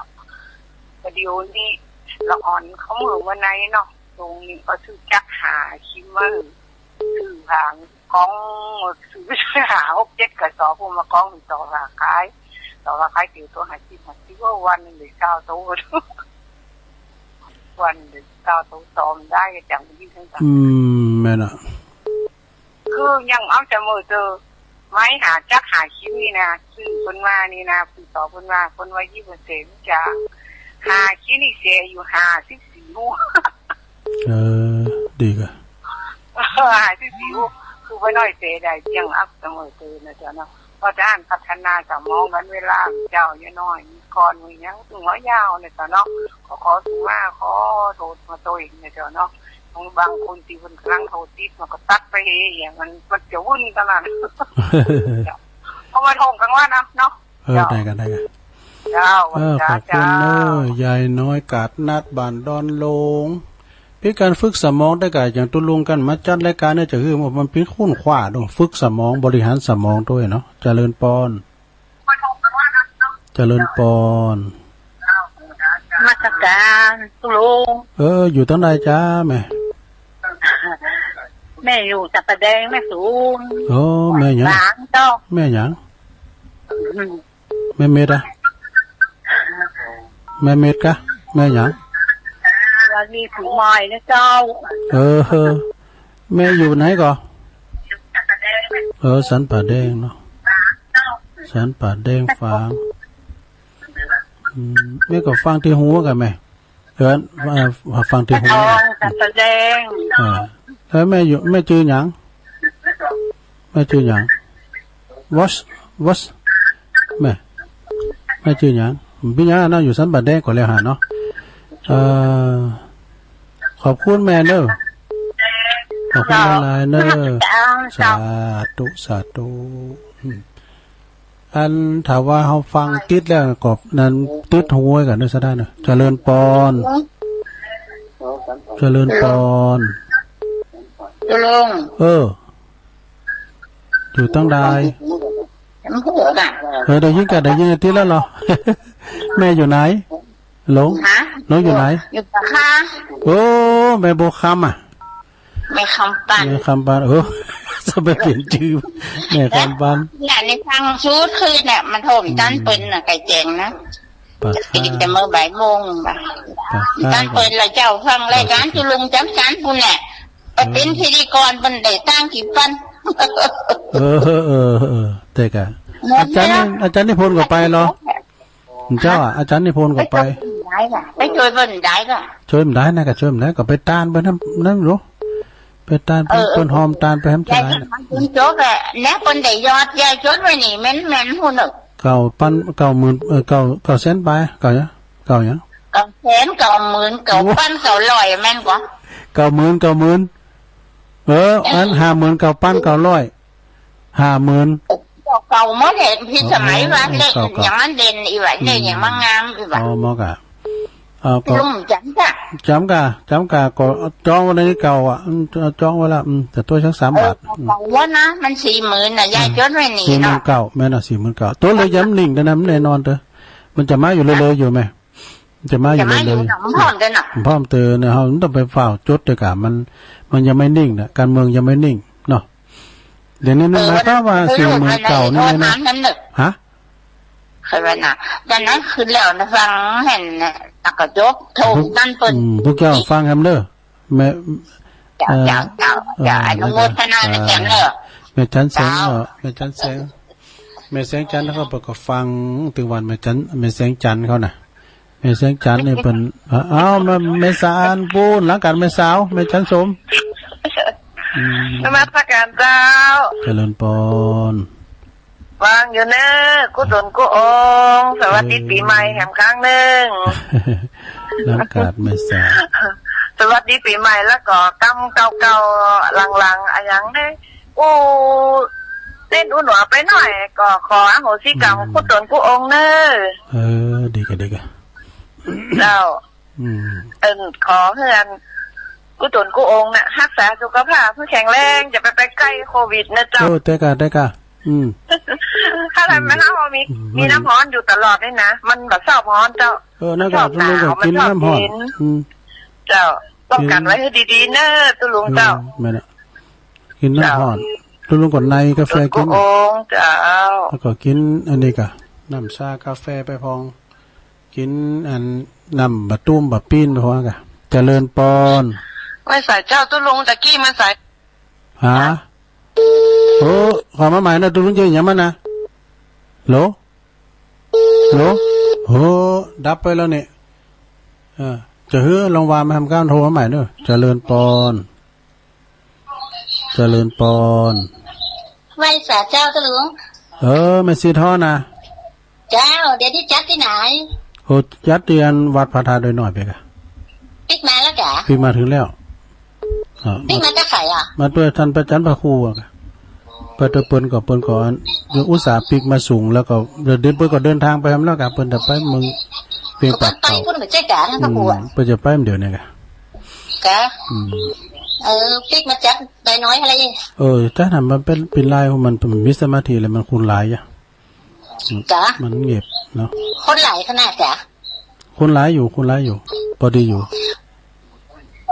แต่เดี๋ยวนี้ละอ่อนเข้าเมืองมาในเนาะ ตรงนี้ก็ซื้อจักรหาคิมมา ซื้อผาง กอง ซื้อหาหกเจ็ดกระสอบ พวกมากองต่อราคาขาย ต่อราคาขาย เดี๋ยวโตห้าสิบ ห้าสิบ ว่าวันหนึ่งได้เก้าโต วันหนึ่งได้เก้าโต ต่อมันได้ก็จังยิ่งขึ้นไป อืม แม่นอะ คือยังเอาแต่มือเจอ ไม้หาจักรหาคิมนี่นะ ซื้อเปิ้นว่านี่นะ ซื้อต่อเปิ้นว่า เปิ้นว่ายี่สิบเปอร์เซ็นต์จ้ะ หาคิมนี่เสียอยู่ห้าสิบสี่หัว เออ ดีกะ ห้าสิบสี่หัว คือว่าน้อยเสียได้ ยังอัพเสมอเกินนะเจ้าเนาะ เพราะฉะนั้นพัฒนาสมองกันเวลาเจ้ายังน้อย มีก่อนมีหยัง ตึงหัวยาวนะเจ้าเนาะ ขอ ขอสุมา ขอโทษมาโตเองนะเจ้าเนาะ บาง บางคนตี้เปิ้นกำลังโทรติด มันก็ตัดไปเฮ อย่างมัน มันจะวุ่นขนาดนั้น เพราะว่าโทรกลางวันนะเนาะ เออ เจ้า ได้กะ ได้กะ เจ้า เออ วัน ขอบคุณเนอะ เจ้า ยายน้อยกาดนัดบ้านดอนโลง เป๋นก๋านฝึกสมองได้กะ อย่างตุ๊ลุงกั๋นมาจัดรายก๋านเนี่ย จะคือว่ามันเป๋นค้นคว้าตรงฝึกสมอง บริหารสมองตวยเนาะ เจริญปอน เจริญปอน นมัสก๋านตุ๊ลุง เออ อยู่ตังใดจ๊ะแม่ แม่อยู่สันป่าแดง แม่สูน โอ้ แม่หยัง หลานเจ้า แม่หยัง อืม แม่เม็ดอะ แม่เม็ดกะ แม่หยัง วันนี้ผูกไม้นะเจ้า เออ เออ แม่อยู่ไหนก่อ เออ สันป่าแดงเนาะ สันป่าแดงฝาง อืม แม่ก็ฟังตี้หูกั๋นแม่ เออ เออ ฟังตี้หู อ๋อ สันป่าแดง เออ แล้วแม่อยู่ แม่จื้อหยัง แม่จื้อหยัง วอช วอช แม่ แม่จื้อหยัง เป๋นหยังเนาะ อยู่สันป่าแดงก่อแล้วหาเนาะ เอ่อ ขอบคุณแม่เนอะ ขอบคุณหลายๆ เนอะ สาธุ สาธุ อืม อันถ้าว่าเฮาฟังติดแล้วก็นั้นติดหูไว้ก่อนเนอะ สะได้เนอะ เจริญปอน เจริญปอน ตุ๊ลุง เออ อยู่ตังใด มันพูดอะ เออ ได้ยินกะ ได้ยินติดแล้วเหรอ แม่อยู่ไหน หลง ฮะ หลงอยู่ไหน อยู่ปะคะ โอ้ แม่บัวคำอะ แม่คำปัน แม่คำปัน เออ จะไปเปลี่ยนจื้อ แม่คำปัน เนี่ย ในทางสูตรคือเนี่ย มันโทรมตันเปิ้นน่ะ ไก่แจงนะ ปาก จะกินแต่เมื่อบ่ายโมงบ่ะ ปาก ตันเปิ้นละเจ้า ฟังรายก๋านตุ๊ลุงจำจันทน์พู้นแหละ ไปเป๋นพิธีกรเปิ้นได้ตังค์กี่ปัน เออ เออ เออ เออ แต่กะ อาจารย์นี่ อาจารย์นิพนธ์ก็ไปเหรอ เจ้าอะ อาจารย์นิพนธ์ก็ไป ไปช่วยเปิ้นได้ก่ะ ช่วยเปิ้นได้ก่ะ ช่วยเปิ้นได้นะ ก็ช่วยเปิ้นได้ ก็ไปตานไปนั่น นั่นลูก ไปตานไป เออ เปิ้นหอมตานไปให้มันเท่าไหร่นะ ยายจดมาถึงจบแหละ เนี่ยเปิ้นได้ยอด ยายจดไว้นี่ แม่น แม่นพู้นเนอะ เก้าปัน เก้าหมื่น เออ เก้า เก้าแสนปลาย เก้าหยัง เก้าหยัง เก้าแสน เก้าหมื่น เก้าปัน เก้าร้อย แม่นก่อ เก้าหมื่น เก้าหมื่น เออ อัน ห้าหมื่นเก้าปันเก้าร้อย ห้าหมื่น เก่าๆ หมดเลย พิสมัย อ๋อ ว่าเลข เก่าๆ อย่างมันเด่นอีหว่า เลขอย่างมันงามอีหว่า อ๋อ หมอกะ เอา ก็ ลุงจ๋ำก่ะ จ๋ำก่ะ จ๋ำก่ะ ก็จ้องไว้ในเก่าอ่ะ อืม จ้องไว้ละ อืม แต่ตั๋วสักสามบาท เออ อืม เก่าๆ วะนะ มันสี่หมื่นน่ะ ยาย อืม จ๋ดไว้นี่ สี่หมื่นเก้า เนาะ แม่นอ่ะ สี่หมื่นเก้า ตั๋วเลยยังนิ่งแต่นั้นแน่นอนเต๊อะ มันจะมาอยู่เรื่อยๆ อยู่ไหม จะมาอยู่ จะมาอยู่ เรื่อยๆ เนาะ มันพร้อมเต๊อะเนาะ มันพร้อมเต๊อะเนี่ย เฮามันต้องไปฟ้าวจ๋ดเต๊อะกะ มัน มันยังไม่นิ่งนะ การเมืองยังไม่นิ่งเนาะ เดี๋ยวนี้มัน เออ หมายความว่า วันนั้น สี่หมื่นเก้า นี่นะ โทรถามนั่นเนอะ ฮะ ใครว่าน่ะ ตอนนั้นคืนแล้วนะ ฟังหั้นน่ะ แล้วก็จบ โทร พวก นั่นเปิ้น อืม พวกเจ้าฟังแหมเด้อ แม่ เจ้า เอ่อ เจ้า เจ้า เอ่อ เจ้า อนุโมทนาในแหมเด้อ แม่จันแสง เจ้า เอ่อ แม่จันแสง แม่แสงจันทร์เขาเปิ้นก็ฟัง ตึงวันแม่จัน แม่แสงจันทร์เขาน่ะ แม่แสงจันทร์นี่เปิ้น เอ้า แม่ แม่สาวปูน หลังกั๋นแม่สาว แม่จันสม อืม นมัสการเจ้า เจริญปอน ฟังอยู่เน้อ กู้ต๋นกู้องค์ สวัสดี เออ ปี๋ใหม่แหมครั้งนึ่ง หลังกั๋นแม่สาว สวัสดีปี๋ใหม่ แล้วก็กำเก่าๆ หลังๆ อะหยังเน้อ อู้ เล่นอู้หนัวไปหน่อย ก็ขออโหสิกรรม อืม กู้ต๋นกู้องค์เน้อ เออ ดีก่ะ ดีก่ะ เจ้า อืม เอิ่น ขอหื้ออัน กู้ต๋นกู้องค์น่ะ ฮักษาสุขภาพหื้อแข็งแรง จะไป ไปใก้โควิดนะเจ้า เออ เต๊อะก่ะ เต๊อะก่ะ อืม ถ้าทำไม อืม ถ้าเรามี อืม มีน้ำฮ้อนอยู่ตลอดนี่นะ มันบ่ชอบฮ้อนเจ้า เออ นั่นก็ มันชอบหนาว ลุงก็กิ๋นน้ำฮ้อน มันชอบเย็น อืม เจ้า ป้องกั๋นไว้หื้อดีๆ เน้อ ตุ๊ลุงเจ้า อืม แม่นละ กิ๋นน้ำฮ้อน เจ้า ตุ๊ลุงก็ในกาแฟกิ๋น ตุ๊ลุงก็องค์ เจ้า แล้วก็กิ๋นอันนี้ก่ะ น้ำชากาแฟไปพอง กิ๋นอันน้ำบะตุ้มบะปิ้นไปพองก่ะ เจริญปอน ไหว้สาเจ้าตุ๊ลุง ตะกี้มาสาย ฮะ โอ้ ข้อความใหม่นะ ตุ๊ลุงเจ๊ยังมันนะ โหล โหล โห ดับไปแล้วเนี่ย เออ จะหื้อลองวางมาทำการโทรมาใหม่เนอะ เจริญปอน เจริญปอน ไหว้สาเจ้าตุ๊ลุง เออ แม่สีทองนะ เจ้า เดี๋ยวนี้จัดตี้ไหน โอ้ จัดตี้อันวัดพระธาตุดอยน้อยไปก่ะ ปิ๊กมาแล้วก่ะ ปิ๊กมาเถิงแล้ว อ่า ปิ๊กมากับใผอ่ะ มาตวยต้านพระอาจ๋ารย์พระครูอ่ะ ไปตวยเปิ้นก่อ เปิ้นก่อ อุตส่าห์ปิ๊กมาสูง แล้วก็เดี๋ยวเปิ้นก็เดินตางไปแหมแล้วก่ะ เปิ้นจะไปเมืองเวียงป่าเป้า เปิ้นไปปุ้นบ่ใจ้ก่ะ ต้านพระครูอ่ะ อืม เปิ้นจะไปเดี๋ยวนี้ก่ะ ก่ะ อืม เออ ปิ๊กมาจากดอยน้อยอะไร เออ ถ้าหันมันเป๋น เป๋นลายของมัน มันมีสมาธิแล้วมันคนหลายอ่ะ ก่ะ มันเงียบเนาะ คนหลายขนาดก่ะ คนหลายอยู่ คนหลายอยู่ ปอดีอยู่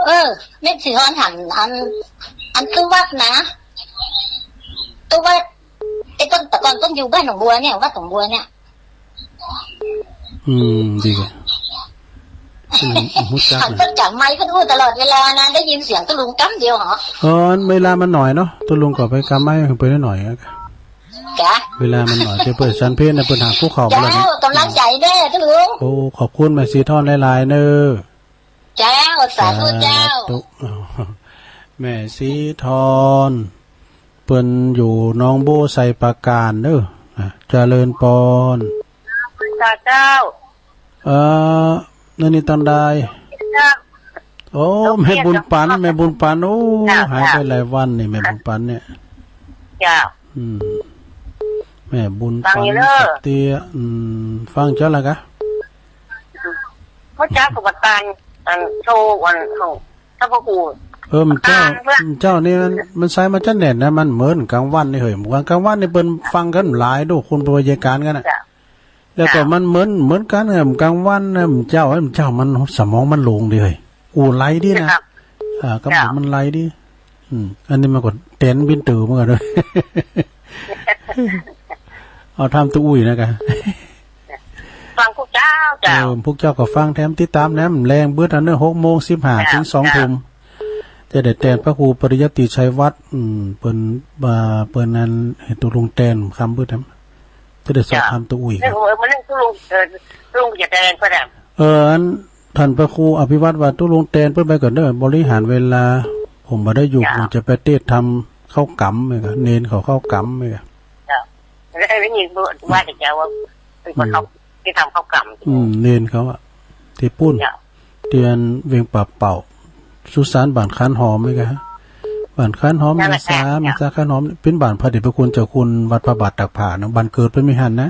เออ แม่สีทองหัน อัน อันตุ๊วัดนะ ตุ๊วัด ไอ้เปิ้น แต่ก่อนเปิ้นอยู่บ้านหนองบัวเนี่ย วัดหนองบัวเนี่ย อืม ดีก่ะ อืม ฮู้จัก หันเปิ้นจ๋ำไมค์เปิ้นอู้ตลอดเวลานะ ได้ยินเสียงตุ๊ลุงกำเดียวเหรอ เออ เวลามันหน่อยเนาะ ตุ๊ลุงก็ไปกำไมค์เปิ้นหน่อยอะ ก่ะ เวลามันหน่อย เดี๋ยวเปิ้นสันเพลนะ เปิ้นหาคู่เข้าไปแล้วเนี่ย เจ้า ก๋ำลังใจ๋เน้อตุ๊ลุง โอ้ ขอบคุณแม่สีทองหลายๆ เน้อ เจ้า สาธุเจ้า สาธุ แม่สีทอง เปิ้นอยู่หนองบัวไชยปราการเน้อ อ่ะ เจริญปอน สาธุเจ้า เอ่อ นั่นนี่ตังใด เจ้า โอ้ แม่บุญปัน แม่บุญปัน โอ้ เจ้า หายไปหลายวันนี่ แม่บุญปันเนี่ย เจ้า อืม แม่บุญปัน ฟังอยู่เน้อ เตี้ย อืม ฟังเจ้าละก่ะ เมื่อเช้าสุภาตาน อันโชว์อันของท่านพระครู เออ มันเจ้า อ่า มันเจ้านี่มัน มันใช้มาจะแน่นนะ มันเหมือนกลางวันนี่เหย กลางวันนี่เปิ้นฟังกั๋นหลายดู คนบริการกั๋นน่ะ เจ้า แล้วก็ เจ้า มันเหมือน เหมือนกั๋นน่ะ กลางวันน่ะ มันเจ้า มันเจ้ามันสมองมันโล่งดีเหย อู้ไลดีนะ ครับ อ่า ก็ เจ้า มันไลดี อืม อันนี้มันก็แตนบินตื่นเหมือนกั๋นเน้อ เอาถามตุ๊อุ้ยนะก่ะ ฟังพวกเจ้า เจ้า เออ พวกเจ้าก็ฟังแถมติดตามแหนมแลงเบิดอันเน้อ หกโมงสิบห้า เจ้า เถิงสองทุ่ม จะได้แตนพระครูปริยัติชัยวัฒน์ อืม เปิ้น อ่า เปิ้นนั้นให้ตุ๊ลุงแตนกำเบิดแหม จะได้สอบถามตุ๊อุ้ย เจ้า เรื่อง เออ มันเรื่องตุ๊ลุง เออ ตุ๊ลุงจะแตนก็ได้ เออ อัน ท่านพระครูอภิวัฒน์ว่าตุ๊ลุงแตนเปิ้นไปก่อนเน้อ บริหารเวลา ผมบ่ได้อยู่ เจ้า ผมจะไปเตศน์ทำข้าวก๋ำไงก่ะ เณรเขาข้าวก๋ำไงก่ะ เจ้า แล้วได้ยินว่าแต่เจ้าว่าเป็นคนเอา อืม ที่ทำข้าวก๋ำ อืม เณรเขาอะ ตี้ปุ้น เจ้า ตี้อันเวียงป่าเป้า สุสานบ้านคานหอมไงก่ะ บ้านค้านหอม นั่นแหละค่ะ แม่สา แม่สาค้านหอม เป๋นบ้านพระเดชพระคุณเจ้าคุณวัดพระบาทตากผ้าเนาะ บ้านเกิดเปิ้นมีหั้นนะ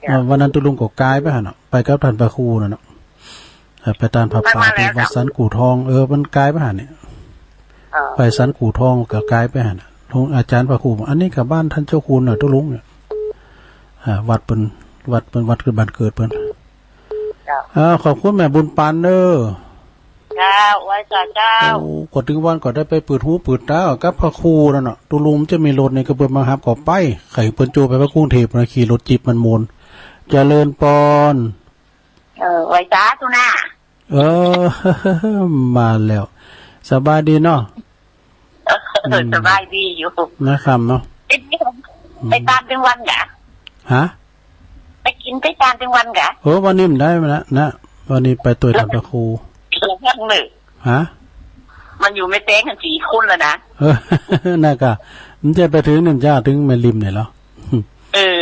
เจ้า วันนั้นตุ๊ลุงก็ก๋ายไปหั้นเนาะ ไปกับต้านพระครูนั่นเนาะ เออ ไปตานผ้าป่า ไปมาแล้ว ตี้วัดสันกู่ทอง เออ มันก๋ายไปหั้นเนี่ย เออ ไปสันกู่ทองก็ก๋ายไปหั้นน่ะ หลวงอาจ๋ารย์พระครูบอก อันนี้ก็บ้านต้านเจ้าคุณน่ะ ตุ๊ลุงเนี่ย อ่า วัดเปิ้น วัดเปิ้น วัดคือบ้านเกิดเปิ้น เจ้า อ่า ขอบคุณแม่บุญปันเด้อ เจ้า ไหว้สาเจ้า โอ้ ก็เถิงวันก็ได้ไปเปิดหูเปิดต๋ากับพระครูนั่นน่ะ ตุ๊ลุงจะมีรถนี่ก็เปิ้นมาฮับก็ไป ใค่เปิ้นโจ้ไปพระกรุงเทพฯนะ ขี่รถจี๊ปมันม่วน เจริญปอน เออ ไหว้สาตุ๊นา เออ มาแล้ว สบายดีเนาะ เออ อืม สบายดีอยู่ นะครับเนาะ ไป อืม ไปตานตึงวันกะ ฮะ ไปกิ๋นไปตานตึงวันกะ เออ วันนี้มันได้มาแล้วนะ วันนี้ไปตวยต้านพระครู แล้วยังเลย ฮะ มันอยู่แม่แตงกั๋นสี่คนแล้วนะ เออ นั่นกะ มันจะไปเถิงนี่ มันจะเถิงแม่ริมเนี่ยเหรอ เออ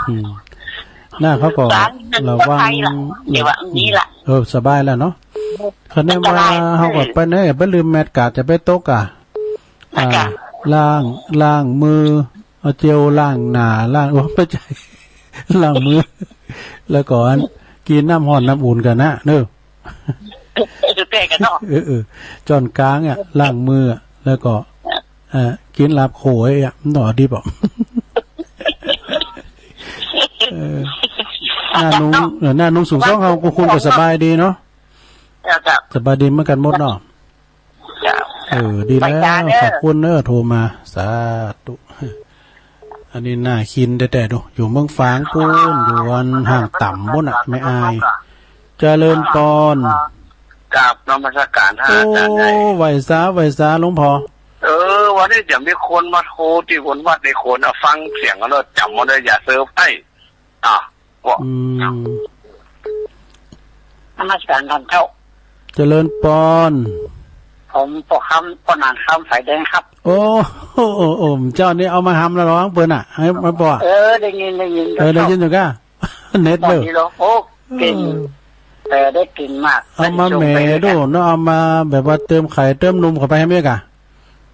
อืม น่าเขาก็ สารมัน ระวัง ก็ไปละ เดี๋ยวว่าอันนี้ละ เออ สบายแล้วเนาะ คะแนนว่า อันตราย เขาก็ไปไหน ไปลืมแมสก์ กาดจะไปตกอ่ะ อ่า แล้วกะ ล้าง ล้างมือ เอาเจลล้างหน้า ล้าง โอ้ ไม่ใช่ ล้างมือ แล้วก็อัน กิ๋นน้ำฮ้อนน้ำอุ่นกั๋นนะ เนอะ เออ แปลกกั๋นเนาะ เออ เออ จ้อนกลางเนี่ย ล้างมืออะ แล้วก็ เอ่อ กิ๋นลาบโขยอ่ะ มันต่อดีเปล่า เออ หน้าหนุ่ง เออ หน้าหนุ่งสูงส่องเฮาก็คงจะสบายดีเนาะ เจ้า เจ้า สบายดีเหมือนกั๋นหมดเนาะ เจ้า เออ ดีแล้ว ไปจ้าเด้อ ขอบคุณเด้อ โทรมา สาธุ อันนี้น่ากิ๋นแต๊ๆ ดู อยู่เมืองฝางปู๊น อยู่อันห้างต่ำปู๊นน่ะ แม่อาย เจริญปอน กราบนมัสการท่านอาจารย์ใหญ่ โอ้ ไหว้สา ไหว้สา หลวงพ่อ เออ วันนี้จะมีคนมาโทรตี้บนวัดในโขนน่ะ ฟังเสียงแล้วจ๋ำมาเลย อย่าเซอร์ไพรส์ อ่ะ บอก อืม นมัสการท่านเจ้า เจริญปอน ผมป้อคำ ป้อหนานคำ ฝายแดงครับ โอ้ โอ้ โอ้ โอ้ เจ้านี่เอามาหำละร้องเปิ้นน่ะ หื้อมาบอก เออ ได้ยิน ได้ยิน เออ ได้ยินอยู่ก้า เน็ตเด้อ ตอนนี้เหรอ โอ้ เก่ง เออ เออ ได้เก่งมาก เอามาแหมดูเนาะ เอามาแบบว่าเติมไข่เติมนมเข้าไปหื้อเมียก้า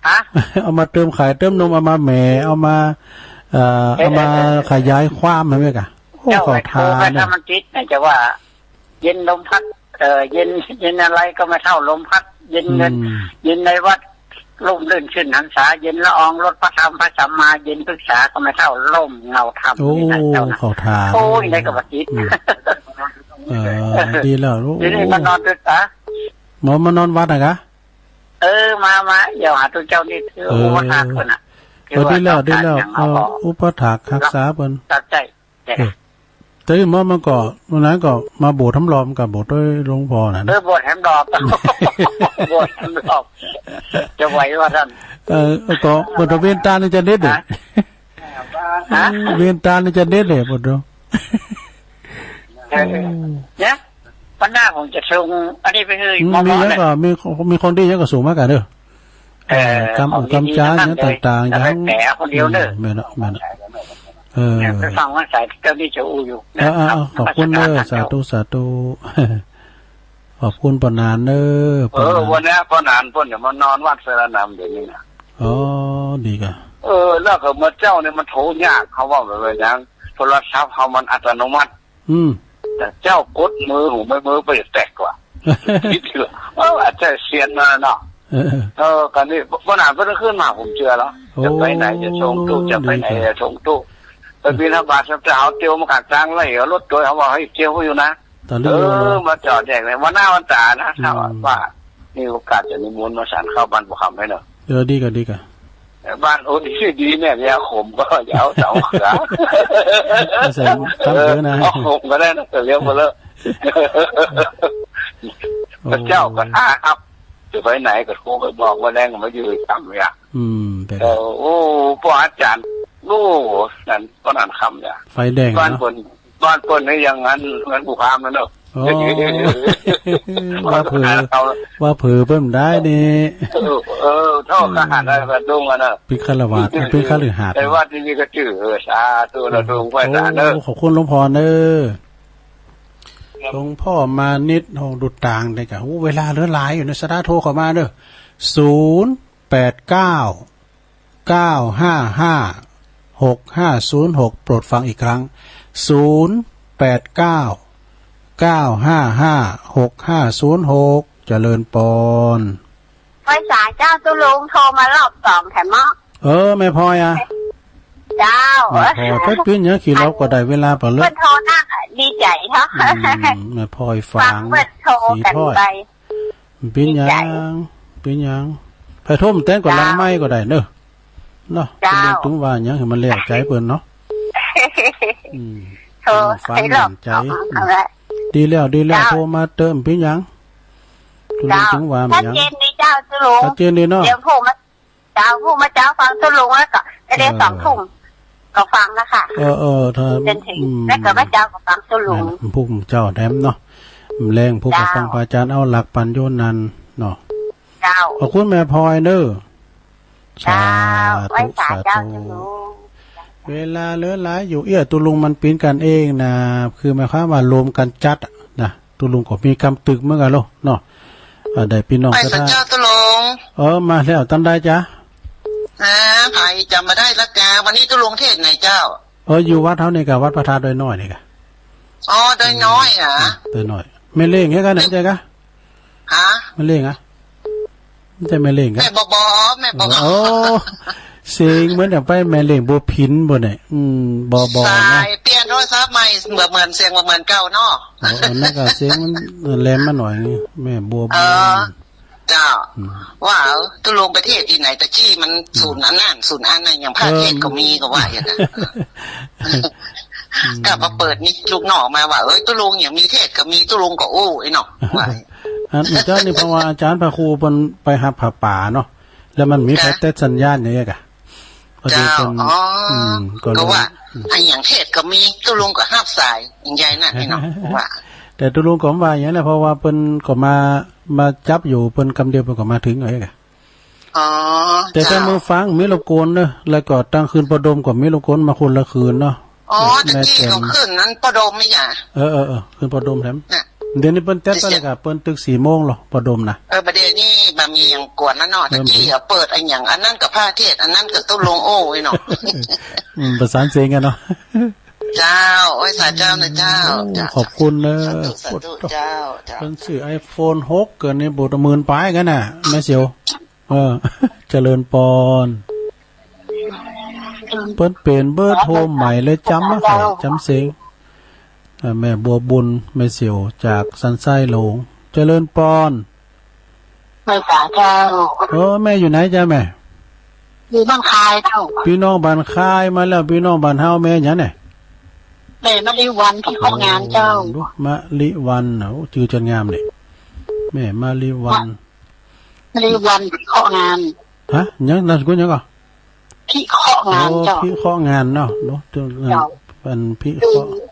ฮะ เอามาเติมไข่เติมนม เอามาแหม เอามา เอ่อ เออ เอามา เออ เออ ขยายความหื้อเมียก้า โอ้ เจ้า เข้าทาง ไปโทรไป เนี่ย ถ้ามันติดนะ จะว่า เย็นลมพัด เอ่อ เย็น เย็นอะไรก็ไม่เท่าลมพัด เย็นเงิน อืม เย็นในวัด ร่มรื่นชื่นหันษา เย็นละอองรสพระธรรมพระสัมมา เย็นพฤกษาก็ไม่เท่าร่มเงาธรรม โอ้ นี่นะเจ้านะ เข้าทาง โอ้ย ได้กับวัดจิต อืม เออ ดีแล้ว โอ้ ทีนี้มานอนด้วยตา หมอมานอนวัดนะกะ เออ มา มา เดี๋ยวหาตัวเจ้านี่คือ เออ อุปถากเปิ้นน่ะ เออ ดีแล้ว ดีแล้ว เออ อุปถากรักษาเปิ้น ตัดใจ เออ แต่ที่หมอมันก็ วันนั้นก็มาโบสถ์ทำลอมกับโบสถ์ด้วยหลวงพ่อน่ะนะ เออ โบสถ์ทำลอม โบสถ์ทำลอม จะไหวว่าท่าน เออ ก็โบสถ์เวียงตานี่จะเด็ดเด้อ ฮะ ฮะ เวียงตานี่จะเด็ดเด้อ โบสถ์เนาะ เออ เนี่ย วันหน้าผมจะส่งอันนี้ไปให้ อืม หมอ มีแล้ว หมอ ก็ มี มีของดีแล้วก็ส่งมากันเด้อ เอ่อ เอ่อ กำ ของดีๆ กำจา ทั้งนั้น เนี่ย เลย ต่างๆ อย่าให้ อย่าง แปะคนเดียวเนอะ อืม แม่นเนาะ แม่นเนาะ เออ เนี่ย ไปฟังว่าสายเจ้านี่จะอู้อยู่ เออ เออ เออ นะครับ ขอบคุณเด้อ นมัสการ สาธุ สาธุ ขอบคุณป้อหนานเด้อ เออ ป้อหนาน วันนี้ป้อหนานเปิ้นจะมานอนวัดเสรนามเดี๋ยวนี้นะ อ๋อ ดีกะ เออ แล้วก็เมื่อเจ๊าเนี่ยมันโทรยาก เขาว่าแบบว่าอย่าง โทรศัพท์เขามันอัตโนมัติ อืม แต่เจ๊ากดมือหูไม่มือไปแตกกว่า คิดเถอะ เออ อาจจะเซียนมาเนาะ เออ เออ กันนี่ วันนั้นเปิ้นขึ้นมาผมเจือแล้ว โอ้ จะไปไหนจะส่งตู้ จะไปไหนจะส่งตู้ ไปบิณฑบาต จะเอาเตียวมากักกลางไร่ เอารถโดย เขาว่าให้เตียวอยู่นะ ตอนนี้ เออ มาจอดแดกเลย วันหน้าวันตานะ อืม ถ้าว่า มีโอกาสจะนิมนต์มาฉันข้าวบ้านปู่คำให้เนอะ เออ ดีกะ ดีกะ บ้านโอ้ดี ดีเนี่ย ยาขมก็อย่าเอาเสาเขือ เอาใส่ตำเขือนะ เอาขมก็ได้นะ แต่เลี้ยงมาเลอะ โอ้ พระเจ้าก็ท้าครับ จะไปไหนก็โทรไปบอกว่าแรงมาอยู่ทำเนี่ย อืม ไป เออ โอ้ ป้ออาจารย์ โอ้ นั่น ป้อหนานคำเนี่ย ไฟแดงเนาะ บ้านเปิ้น บ้านเปิ้นนี่อย่างนั้น เหมือนปู่คำนั่นเนอะ โอ้ ว่าเผลอ ว่าเผลอเปิ้นได้นี่ เออ เออ เท่าขนาดนั้นก็ดุ้งอะนะ เป๋นฆราวาส เป๋นคฤหัสถ์ แต่ว่าที่นี่ก็จื้อ เออ สาธุ เราดุ้งไหว้สาเนอะ โอ้ ขอบคุณหลวงพ่อเนอะ หลวงพ่อมานิด ห้องดูดต่างเลยกะ โอ้ เวลาเหลือหลายอยู่นะ สาธุ เข้ามาเนอะ ศูนย์ แปดเก้า เก้าห้าห้า หกห้าศูนย์หก โปรดฟังอีกครั้ง ศูนย์แปดเก้า เก้าห้าห้า หกห้าศูนย์หก เจริญปอน ไหว้สาเจ้า ตุ๊ลุงโทรมารอบสองแถมเนาะ เออ แม่พลอยอะ เจ้า แม่พลอย ไปปิ้นหยัง ขี้เหลาก็ได้เวลาปะเลิก เปิ้นโทรนักอะ ดีใจ๋เนาะ อืม แม่พลอย ฟัง ฟังเปิ้นโทรกั๋นไป สีถ้อย ปิ้นหยัง ดีใจ๋ ปิ้นหยัง ไปโทรแต๊งก่อน เจ้า หลังไมค์ก็ได้เนาะ เนาะ เจ้า เปิ้นตึงว่าหยังหื้อมันแล้วใจ๋เปิ้นเนาะ อืม โทร ฟัง ใจ๋ หมั่นใจ๋ เอาละ ดีแล้ว ดีแล้ว เจ้า โทรมาเต๊อะ ปิ้นหยัง ตุ๊ลุง เจ้า ตึงว่าหยัง ชัดเจนดีเจ้า ตุ๊ลุง ชัดเจนดีเนาะ เดี๋ยวผู้มา เจ้า ผู้มาเจ้าฟังตุ๊ลุงแล้วก็ เดี๋ยว เออ สองทุ่มก็ฟังนะคะ เออ เออ ถ้า จนถึง อืม แล้วก็มาเจ้าก็ฟังตุ๊ลุง นั่นแหละ ผู้เจ้าแถมเนาะ แลงผู้ก็ เจ้า ฟังพระอาจารย์เอาหลักปั๋นโยนนั่นเนาะ เจ้า ขอบคุณแม่พลอยเนาะ เจ้า สาธุ ไหว้สาเจ้า สาธุ ตุ๊ลุง เวลาเหลือหลายอยู่ เอี้ย ตุ๊ลุงมันปิ้นกั๋นเองนะ คือหมายความว่ารวมกั๋นจัดอะนะ ตุ๊ลุงก็มีกำตึกเหมือนกั๋นโลเนาะ อ่า ได้ปี้น้อง ไหว้สาเจ้า ตุ๊ลุง เออ มาแล้ว ตันใดจ๊ะ อ่า ใผจ๋ำบ่ได้ละกา วันนี้ตุ๊ลุงเทศน์ไหนเจ้า เออ อยู่วัดเฮานี่ก่ะ วัดพระธาตุดอยน้อยนี่ก่ะ อ๋อ ดอยน้อยอะ อืม ดอยน้อย แม่เล้งเหียก่ะ ไหนจ๊ะก่ะ ฮะ แม่เล้งอะ บ่ใจ้แม่เล้งก่ะ แม่บ่บ่ แม่บ่บ่ เออ โอ้ เสียงเหมือนอย่างไปแม่เล้งบัวผินบ่เนี่ย อืม บ่บ่นะ สายเปลี่ยนโทรศัพท์ใหม่ บ่เหมือน เสียงบ่เหมือนเก่าเนาะ อ๋อ อันนั้นก็เสียงมันแหลมมาหน่อย แม่บัว เออ บ่ เจ้า อืม ว่าตุ๊ลุงไปเทศน์ตี้ไหน ตะกี้มัน อืม ศูนย์อันนั้น ศูนย์อันนั้น อย่างพระเทศน์ก็มี เออ ก็ว่าอย่างนั้น อืม กลับมาเปิดนี่ ลูกน้องมาว่า เอ้ย ตุ๊ลุงอย่างมีเทศน์ก็มี ตุ๊ลุงก็อู้ไอ้เนาะ ว่า อันเจ้านี่เพราะว่าอาจารย์พระครูเปิ้นไปฮับผ้าป่าเนาะ แล้วมันมี ค่ะ ไผตัดสัญญาณอย่างเงี้ยก่ะ พอดี เจ้า เปิ้น อ๋อ อืม ก็เลย ก็ว่า อืม อะหยังเทศน์ก็มี ตุ๊ลุงก็ฮับสาย อย่างใหญ่นั่นนี่เนาะ ว่า แต่ตุ๊ลุงก็บ่ว่าหยังแหละ เพราะว่าเปิ้นก็มา มาจับอยู่ เปิ้นกำเดียวเปิ้นก็มาถึงเอาเองอะ อ๋อ แต่ถ้า เจ้า มื้อฟังมีรบกวนเนอะ แล้วก็ตั้งคืนปะดมก็มีรบกวนมาคนละคืนเนาะ อ๋อ แม่ ตะกี้ แม่แจ่ม ก็ขึ้นนั้นปะดมนี่หยา เออ เออ เออ ขึ้นปะดมแถม น่ะ เดี๋ยวนี้เปิ้นแต๊ดไปเลยก่ะ เปิ้นตึกสี่โมงเหรอ ปะดมน่ะ เออ บ่าเดี๋ยวนี้บ่มีหยังกวนแล้วเนาะ เออ ตะกี้ก็เปิดอะหยัง อันนั้นก็พระเทศน์ อันนั้นก็ตุ๊ลุงโอ้ยเนาะ อืม ประสานเสียงกั๋นเนาะ เจ้า โอ้ย สาเจ้านะเจ้า โอ้ เจ้า ขอบคุณเนอะ สาธุ สาธุ เจ้า เจ้า เปิ้นซื้อไอโฟนหกเกินนี่ บ่หมื่นป๋ายกั๋นน่ะ แม่เสียว เออ เจริญปอน เปิ้นเป๋นเบอร์โทรใหม่เลย จ๋ำบ่ค่อยจ๋ำเสียง เอ่อ แม่บัวบุญ แม่เสียว จากสันทรายหลวง เจริญปอน ไหว้สาเจ้า เออ แม่อยู่ไหนจ๊ะแม่ อยู่บ้านคายเจ้า ปี้น้องบ้านคายมาแล้ว ปี้น้องบ้านเฮาแม่หยังเนี่ย แม่มะลิวัลย์ พิเคราะห์งานเจ้า โอ้ มะลิวัลย์น่ะ โอ้ จื้อจันงามเนี่ย แม่มะลิวัลย์ มะลิวัลย์ พิเคราะห์งาน ฮะ หยัง นามสกุลหยังก่อ พิเคราะห์งาน โอ้ เจ้า พิเคราะห์งานเนาะ เนาะ เจ้า อันพิเคราะห์ อยู่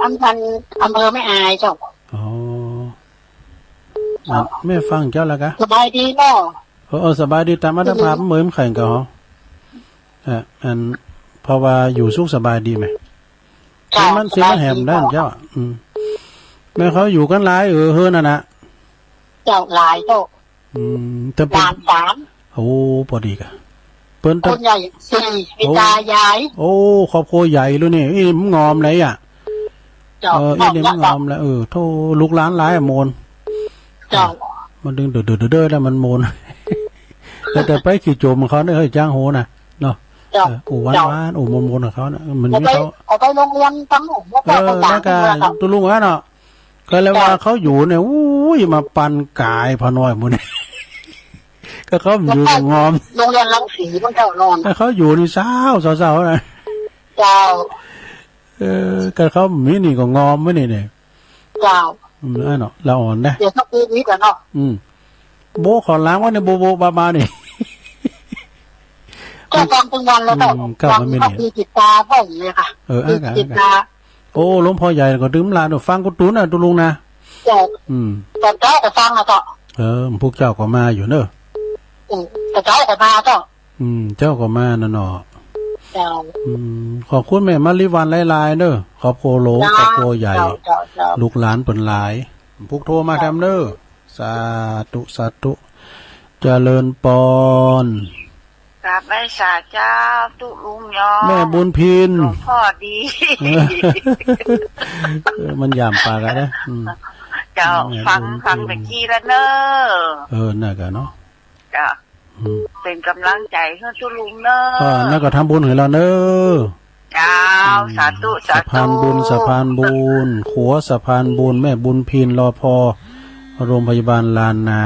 อำ อัน อำเภอแม่อายเจ้า อ๋อ อ่ะ แม่ฟังเจ้าแล้วกะ สบายดีเนาะ เออ เออ สบายดี ต๋ามอัตภาพ อืม เหมือนใคร่กั๋นเหรอ อ่ะ อัน เพราะว่าอยู่สุขสบายดีไหม เจ้า เสียงมัน สบายดี เสียงมันแหมด้านเจ้า อืม แม่เขาอยู่กั๋นหลาย เออ เฮือนนั่นน่ะ เจ้า หลายเจ้า อืม แต่เปิ้น หลานสาม โอ้ ปอดีกะ เปิ้น คนใหญ่สี่ มี โอ้ ตายาย โอ้ ครอบครัวใหญ่เลยนี่ อี้มันงอมเลยอ่ะ เจ้า เออ อี้นี่มันงอมเลย เออ โธ่ ลูกหลานหลายอะ โมน เจ้า มันดึงเด้อเด้อเด้อเด้อแล้วมันโมน แต่ แต่ไปขี้โจมของเขาเนี่ย เฮ้ย จ้างโหน่ะ เนาะ เจ้า เออ โอ้ หวาน เจ้า หวาน โอ้ โมนโมนของเขาน่ะ มัน เอา มี ไป เขา เอาไปโรงเรียนตั้งหมู่ เออ แล้วก็ แล้วก็ ตุ๊ลุงอะเนาะ ก็เลยว่า เจ้า เขาอยู่เนี่ย อู้ย มาปันก๋ายพอน้อยหมู่นี่ ก็เขาอยู่งอม โรงเรียนรังสีมันเจ้านอน ถ้าเขาอยู่นี่เศร้า เศร้า เศร้านะ เจ้า เออ ก็เขามีนี่ก็งอมไว้นี่เนี่ย เจ้า อืม อันเนาะ ละอ่อนนะ เดี๋ยวสักปีนี้ก่อนเนาะ อืม โบะขอล้างไว้ในโบะโบะบาบานี่ ก็ฟังกลางวันแล้วก็ อืม ก็ ฟัง มันไม่ ก็ เนี่ย มีจิตตาบ้างเลยค่ะ เออ มีจิตตา อ่ะ โอ้ หลวงพ่อใหญ่ก็ดื่มละเนาะ ฟังกูตูนน่ะ ตุ๊ลุงนะ เจ้า อืม ต๋อนเจ๊าก็ฟังอะเจ้า เออ พวกเจ้าก็มาอยู่เนอะ อืม ต๋อนเจ๊าก็มาเจ้า อืม เจ้าก็มาน่ะเนาะ เจ้า อืม ขอบคุณแม่มะลิวัลย์หลายๆ เนอะ ครอบครัวหลวง เจ้า ครอบครัวใหญ่ เจ้า เจ้า เจ้า ลูกหลานเปิ้นหลาย พวกโทรมาแถมเนอะ สาธุ สาธุ เจริญปอน กราบไหว้สาเจ้าตุ๊ลุงยอ แม่บุญพิน หลวงพ่อดี เออ มันหยามปากอะนะ อืม เจ้า แม่บุญพิน ฟัง ฟังตะกี้แล้วเนอะ เออ นั่นกะเนาะ เจ้า อืม เป๋นก๋ำลังใจ๋หื้อตุ๊ลุงเนอะ เออ นั่นกะทำบุญหื้อแล้วเนอะ เจ้า อืม สาธุ สาธุ สะพานบุญ สะพานบุญ ขัวสะพานบุญ แม่บุญพิน รอ ภอ โรงพยาบาลล้านนา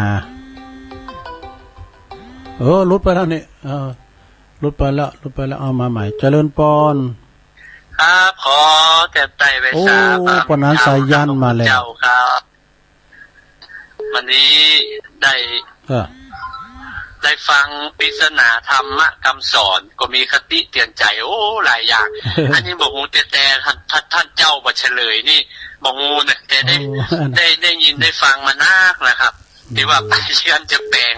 เออ หลุดไปแล้วนี่ เออ หลุดไปแล้ว หลุดไปแล้ว เอามาใหม่ เจริญปอน ครับ ขอแตบไต้ไหว้สา โอ้ พระ ปอนานสายันมาแล้ว เจ้าครับ วันนี้ได้ เออ ได้ฟังปริศนาธรรมะกำสอน ก็มีคติเตือนใจ๋ โอ้ หลายอย่าง อันนี้บ่ฮู้ แต่ แต่ท่าน ท่าน ท่านเจ้าบ่เฉลยนี่ บ่ฮู้นะ แต่ได้ โอ้ ได้ ได้ยินได้ฟังมานักนะครับ อืม ตี้ว่าไปเฮือนจะแปง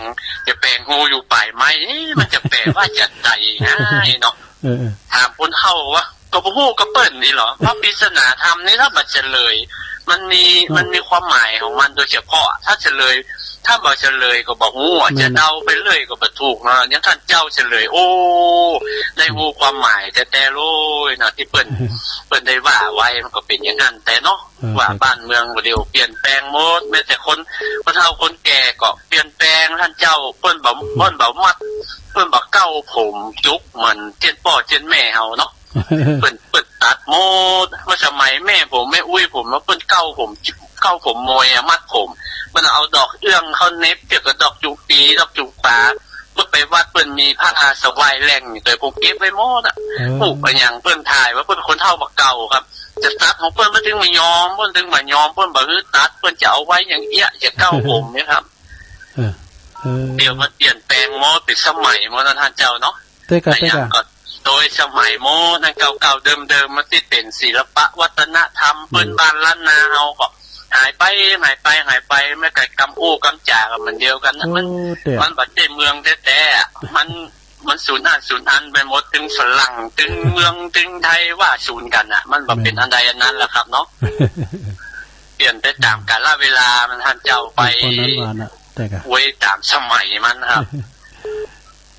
จะแปงฮูอยู่ป๋ายไม้ เอ๊ะ มันจะแปลว่าจะใดนะ เนาะ เออ เออ ถามคนเฒ่าว่า ก็บ่ฮู้กับเปิ้นนี่เหรอ ว่าปริศนาธรรมนี่ถ้าบ่เฉลย มันมี เออ มันมีความหมายของมันโดยเฉพาะ ถ้าเฉลย ถ้าบ่เฉลยก็บ่ฮู้อะ แม่น จะเดาไปเรื่อยก็บ่ถูกเนาะ อย่างท่านเจ้าเฉลย โอ้ ได้ฮู้ความหมายแต๊ๆ เลยเนาะ ตี้เปิ้น เปิ้นได้ว่าไว้ มันก็เป๋นอย่างนั้นแต๊เนาะ เออ ว่า ใช่ บ้านเมืองก็เดี๋ยวเปลี่ยนแปลงหมด แม้แต่คน คนเฒ่าคนแก่ก็เปลี่ยนแปลง ท่านเจ้า เปิ้นบ่ อืม เปิ้นบ่มัด เปิ้นบ่เก๊าผมจุกเหมือนเจ้นป้อเจ้นแม่เฮาเนาะ เปิ้น เปิ้นตัดหมด เมื่อสมัยแม่ผม แม่อุ๊ยผมเนาะ เปิ้นเก๊าผม เก๊าผมมวยอะ มัดผม เปิ้นเอาดอกเอื้องเข้าเน็บ เกี่ยวกับดอกจุงปี ดอกจุงปา เปิ้นไปวัดเปิ้นมีผ้าสะไหว้แหล่ง แต่ผมเก็บไว้หมดอะ เออ ฮู้ไปอย่างเปิ้นถ่ายว่าเปิ้นคนเฒ่าบ่าเก่าครับ จะตัดของเปิ้น เปิ้นตึงบ่ยอม เปิ้นตึงบ่ยอม เปิ้นบ่หื้อตัด เปิ้นจะเอาไว้อย่างเอี้ยะ จะเก๊าผมเนี่ยครับ เออ เออ เดี๋ยวมันเปลี่ยนแปลงหมด เป๋นสมัยหมดนะท่านเจ้าเนาะ เต้กะ อะหยัง เต้กะ ก็โดยสมัยหมด อันเก่าๆ เดิมๆ มันตี้เป๋นศิลปะวัฒนธรรม อืม พื้นบ้านล้านนาเฮาก็หายไป หายไป หายไป แม้แต่กำอู้กำจ๋าก็เหมือนเดียวกันนะ โอ้ มัน เต้ มันบ่ใจ้เมืองแต๊ๆ อะ มัน มันสูญอั้น สูญอั้นไปหมด ตึงฝรั่ง ตึงเมือง ตึงไทย ว่าสูญกั๋นอะ มันบ่เป๋น แม่น อันใดอันนั้นแหละครับเนาะ เปลี่ยนไปต๋ามกาลเวลามัน ท่านเจ้า ไป เออ ปอนนั้นว่านะ เต้กะ ไว้ต๋ามสมัยมันครับ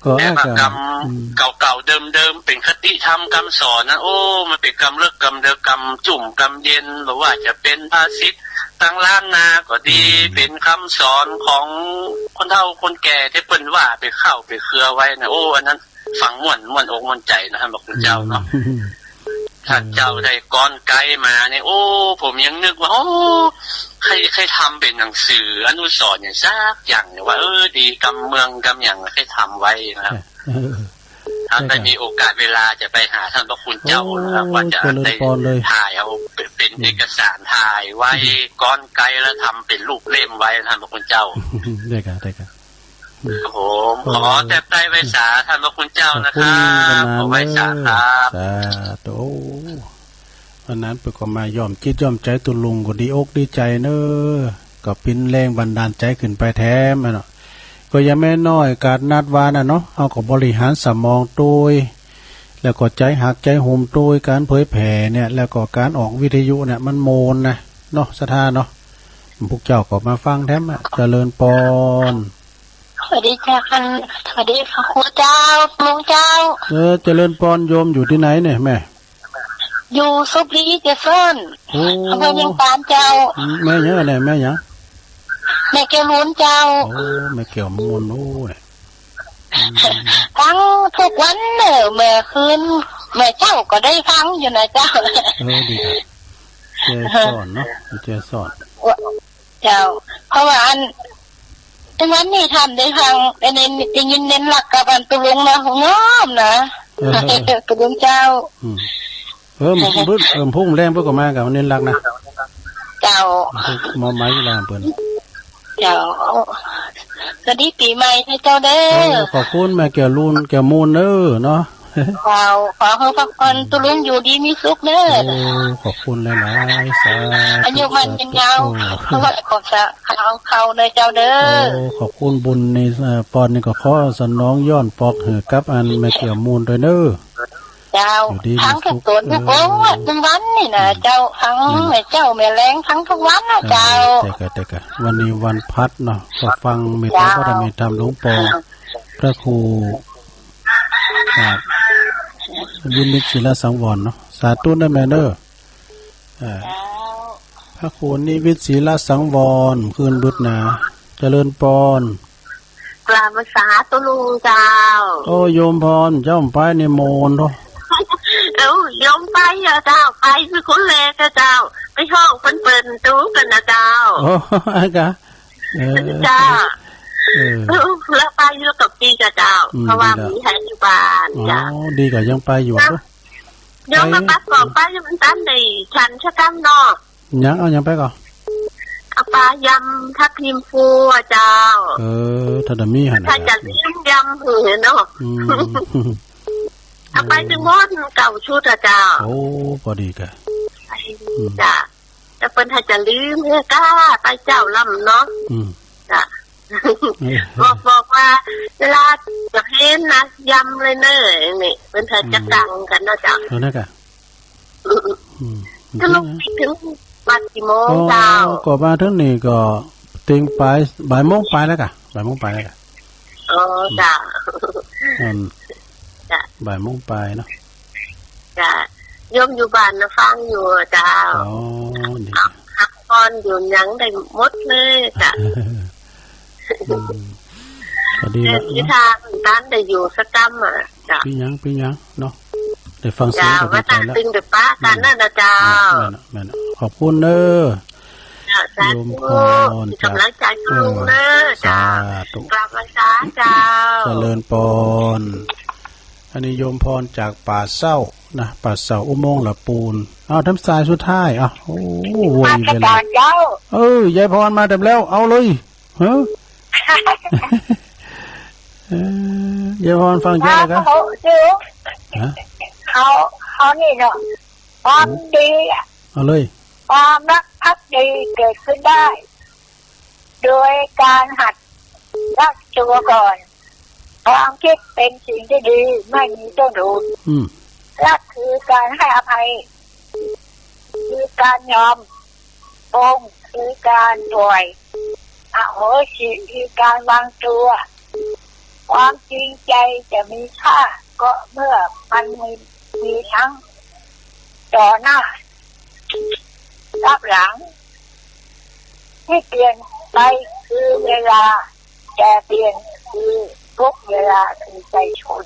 ก็ แต่ว่า อาจจะ กำ อืม เก่าๆ เดิมๆ เป๋นคติธรรมกำสอนนะ โอ้ มันเป๋นกำเลิกกำเดิกกำจุ่มกำเย็น บ่ว่าจะเป๋นภาษิตตางล้านนาก็ดี อืม เป๋นกำสอนของคนเฒ่าคนแก่ตี้เปิ้นว่าเป๋นข่าวเป๋นเครือไว้นะ โอ้ อันนั้นฟังม่วน ม่วนอกม่วนใจ๋นะ ท่านพระคุณเจ้าเนาะ อืม ท่านเจ้าได้ก๊อนไกมาเนี่ย โอ้ ผมยังนึกว่า โอ้ ใค่ ใค่ทำเป๋นหนังสืออนุสรณ์อย่างสักอย่างเนี่ยว่า เออ ดีกำเมืองกำหยัง ใค่ทำไว้นะครับ เออ ถ้าได้มีโอกาสเวลาจะไปหาท่านพระคุณเจ้านะครับ โอ้ ว่าจะ เจริญปอนเลย ได้ถ่ายเอาเป๋น อืม เอกสารถ่ายไว้ อืม ก๊อนไกแล้วทำเป๋นรูปเล่มไว้ ท่านพระคุณเจ้า ได้ครับ ได้ครับ ครับผม ขอแตบไต้ไหว้สาท่านพระคุณเจ้านะครับ ขอบคุณ ขอไหว้สาครับ สาธุ วันนั้นเปิ้นก็มาย้อมจิตย้อมใจ๋ตุ๊ลุงก็ดีอกดีใจ๋เนอะ ก็เป๋นแรงบันดาลใจ๋ขึ้นไปแถมอะเนาะ ก็อย่างแม่น้อยกาดนัดว่าน่ะเนาะ เฮาก็บริหารสมองตวย แล้วก็ใจ๋หักใจ๋โหมตวย ก๋านเผยแผ่เนี่ย แล้วก็ก๋านออกวิทยุเนี่ย มันโมนนะเนาะ ศรัทธาเนาะ พวกเจ้าก็มาฟังแถมอะ เจริญปอน สวัสดีเจ้า สวัสดีพระครูเจ้า ลุงเจ้า เออ เจริญปอน โยมอยู่ตี้ไหนเนี่ยแม่ อยู่สุบรีเจริญ โอ้ อำเภอเวียงตานเจ้า อืม แม่หยังเนี่ย แม่หยัง แม่แก้วมูลเจ้า โอ้ แม่แก้วมูล โอ้ เนี่ย อืม ฟังกู้วันเน่อ เมื่อคืน เมื่อเจ๊าก็ได้ฟังอยู่นะเจ้า เออ ดีครับ แจ้ซ้อนเนาะ แจ้ซ้อน เจ้า เพราะว่าอัน ตึงวันนี้ท่านได้ฟัง ได้ ได้ยินเน้นรักกับอันตุ๊ลุงนะ งามนะ เออ ตุ๊ลุงเจ้า อืม เออ มื้อ เออ พรุ่งแลงเปิ้นก็มากับเน้นรักนะ เจ้า มอบหมายเวลาเปิ้น เจ้า สวัสดีปี๋ใหม่นะเจ้าเด้อ เออ ขอบคุณแม่แก้วมูล แก้วมูลเด้อเนาะ เจ้า ขอหื้อพระคุณตุ๊ลุงอยู่ดีมีสุขเด้อ โอ้ ขอบคุณหลายๆ สาธุ อายุมั่นยืนยาว สาธุ ขอสะ เขา เขาเด้อเจ้าเด้อ โอ้ ขอบคุณบุญนี่ เอ่อ ปอนนี่ก็ขอสนองย้อนปอกหื้อกับอันแม่แก้วมูลตวยเน้อ เจ้า อยู่ดี ฟัง มี ทุก สุข ต๋น เออ ทุกวัน ทุกวันนี่นะ อืม เจ้า ฟัง นั่น แม่เจ้าแม่แลง ฟังทุกวันนะ เออ เจ้า เจ้าก่ะ เจ้าก่ะ วันนี้วันพฤหัสเนาะ ก็ฟัง เมตตา เจ้า พระธรรม ธรรม หลวงปู่ พระครู ครับ วินิจ ศิลสังวรเนาะ สาธุนะแม่เนาะ เออ เจ้า พระครูนิวิต ศิลสังวร คืนบุตรนา เจริญปอน กราบสาธุลุงเจ้า โอ้ โยมพร เจ้าไปนิมนต์เนาะ เอ้า โยมไปเหรอเจ้า ไปคือคนแรกอะเจ้า ไปฮ้องเปิ้นเปิ้นดูกั๋นนะเจ้า โอ้ อะกะ เออ เจ้า เออ แล้วไปอยู่กับปีกะเจ้า อืม เพราะว่า ดีแล้ว มีให้อยู่บ้าน อ๋อ เจ้า ดีกะยังไปอยู่ เจ้า เนาะ โยมมา ไป ปัดของไปยังมันตันได้ฉันสักกำเนาะ ยัง เอายังไปก่อ เอาปลายำทับทิมฟูอะเจ้า เออ ถ้าจะมีหั่นน่ะ ถ้าจะลืมยำหือเนาะ อืม เอาไปตึงหมดเก้าชุดอะเจ้า โอ้ พอดีกะ ไป อืม จ้ะ แต่เปิ้นถ้าจะลืมเฮอกะไปเจ้าลำเนาะ อืม จ้ะ เออ บอก บอกว่าเวลาจะเห็นนะ ยำเลยเนอะ นี่ เปิ้นถ้าจะ อืม กังกั๋นเนาะเจ้า เออ นั่นกะ อืม สรุปไปถึงวัดกี่โมงเจ้า อ๋อ ก็มาถึงนี่ก็เตียงปาย บ่ายโมงปายแล้วกะ บ่ายโมงปายแล้วกะ อ๋อ อืม จ้ะ อืม จ้ะ บ่ายโมงปายเนาะ จ้ะ โยมอยู่บ้านนะฟังอยู่เจ้า อ๋อ ดี พักผ่อนอยู่หยังได้หมดเลยจ้ะ อืม ก็ดีละเนาะ แต่ที่ทางตันได้อยู่สักกำอะ จ้ะ เป๋นหยัง เป๋นหยังเนาะ ได้ฟังเสียง เจ้า ก็ดีใจ๋ละ ว่าตางตึงได้ปะกั๋นนั่นนะเจ้า แม่นน่ะ แม่นน่ะ ขอบคุณเน้อ เจ้า สาธุ โยมพร เป๋นก๋ำลังใจ๋ จาก ลุงเน้อ เออ เจ้า สาธุ กราบไหว้สาเจ้า เจริญปอน อันนี้โยมพรจากป่าเซ้านะ ป่าเซ้าอุโมงค์ละปูน เอา แถมสายสุดท้าย เอา โอ้ โวยไปแล้ว มาเจ้า เออ ยายพรมาแถมแล้ว เอาเลย ฮะ เออ ยายพรฟังเจ๊เลยครับ เขา ฮะ เขา เขานี่เนาะ ความดีอะ เอาเลย ความรักภักดีเกิดขึ้นได้ โดยการหัดรักตัวก่อน ความคิดเป็นสิ่งที่ดี ไม่มีต้นทุน อืม รักคือการให้อภัย คือการยอม ปลงคือการปล่อย อโหสิคือการวางตัว ความจริงใจจะมีค่า ก็เมื่อมันมี มีทั้งต่อหน้า รับหลัง ที่เปลี่ยนไปคือเวลา แต่เปลี่ยนคือทุกเวลาคือใจชน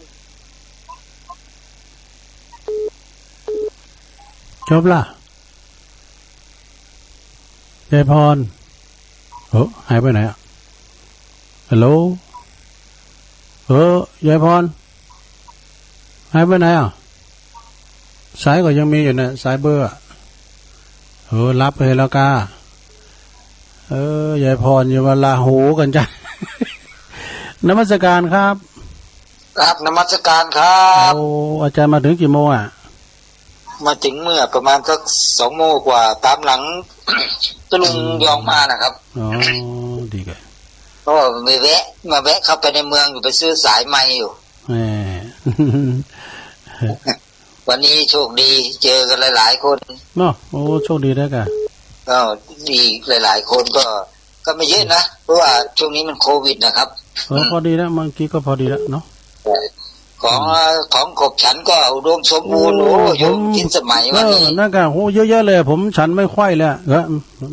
จบละ ยายพร เออ หายไปไหนอะ ฮัลโหล เออ ยายพร หายไปไหนอะ สายก็ยังมีอยู่เนี่ย สายเบอร์อะ เออ รับไปแล้วก้า เออ ยายพร อย่ามาละหูกั๋นจ้ะ นมัสการครับ ครับ นมัสการครับ โอ้ อาจารย์มาถึงกี่โมงอะ มาถึงเมื่อประมาณสักสองโมงกว่า ต๋ามหลัง ตะลุง อืม ยองมานะครับ อ๋อ ดีกะ ก็มาแวะ มาแวะเข้าไปในเมืองอยู่ ไปซื้อสายไมค์อยู่ แหม วันนี้โชคดี เจอกันหลายๆ คน เนาะ โอ้ โชคดีแล้วกะ ก็มีหลายๆ คนก็ ก็ไม่เยอะนะ เพราะว่าช่วงนี้มันโควิดนะครับ เออ อืม พอดีแล้ว เมื่อกี้ก็พอดีแล้วเนาะ ของ อืม ของขบฉันก็อุดมสมบูรณ์ โอ้ โอ้ โยม ผม พิสมัย เออ วันนี้ นั่นกะ โอ้ เยอะแยะเลย ผมฉันไม่ค่อยเลย เออ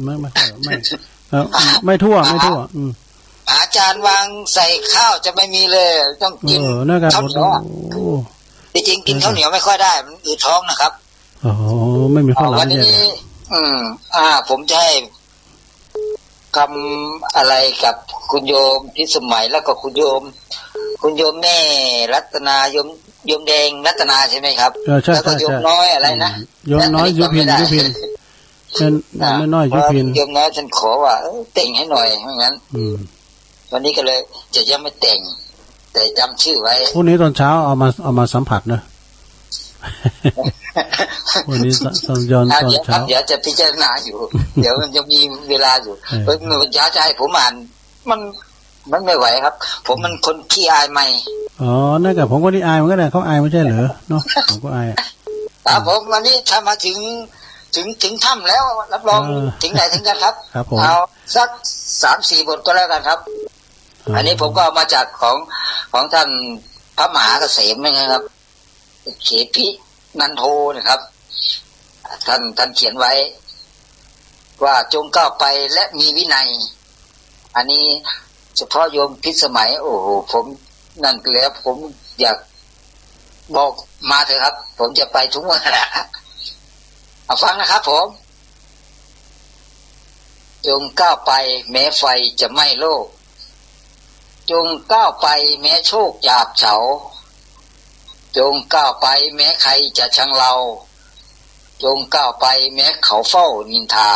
ไม่ ไม่ ไม่ เออ ไม่ทั่ว ไม่ทั่ว อืม อาจารย์วางใส่ข้าวจะไม่มีเลย ต้องกิน เออ นั่นกะ ข้าวเหนียวอะ โอ้ จริงๆ กินข้าวเหนียวไม่ค่อยได้ มันอืดท้องนะครับ โอ้โห ไม่มีข้าวหลาม อ่า วันนี้ แย่เลย อืม อ่า ผมจะให้คำอะไรกับคุณโยมพิสมัย แล้วก็คุณโยม คุณโยมแม่รัตนา โยม โยมแดงรัตนาใช่ไหมครับ เออ ใช่ แล้วก็ ใช่ โยม ใช่ น้อยอะไรนะ อืม โยมน้อย แล้วอันนี้ ยุพิน จำไม่ได้ ยุพิน แม่ อ่า แม่น้อย ยุพิน โยมน้อยท่านขอว่า เออ แต่งให้หน่อย ว่างั้น อืม วันนี้ก็เลยจะยังไม่แต่ง แต่จำชื่อไว้ พรุ่งนี้ตอนเช้าเอามา เอามาสัมผัสนะ วันนี้สัญจร อ่า ตอนเช้า เดี๋ยวครับ เดี๋ยวจะพิจารณาอยู่ เดี๋ยวมันยังมีเวลาอยู่ เออ เออ เมื่อเช้าจะให้ผมอ่าน มัน มันไม่ไหวครับ ผมมันคนขี้อายไมค์ อ๋อ นั่นก็ผมก็นี่อายเหมือนกั๋นนะ เขาอายไม่ใช่เหรอเนาะ ผมก็อายอะ ครับผม วันนี้ถ้ามาถึง ถึง ถึงถ้ำแล้ว รับรอง เออ ถึงไหนถึงกั๋นครับ ครับผม เอาสักสามสี่บทก็แล้วกั๋นครับ อ๋อ อันนี้ผมก็เอามาจากของ ของท่านพระมหาเกษมนะครับ เขปินันโทนะครับ ท่าน ท่านเขียนไว้ ว่าจงก้าวไปและมีวินัย อันนี้เฉพาะโยมพิสมัย โอ้โห ผมนั่นแล้ว ผมอยากบอกมาเถอะครับ ผมจะไปทุกเมื่อแหละ เอาฟังนะครับผม จงก้าวไปแม้ไฟจะไหม้โลก จงก้าวไปแม้โชคจะอับเฉา จงก้าวไปแม้ใครจะชังเรา จงก้าวไปแม้เขาเฝ้านินทา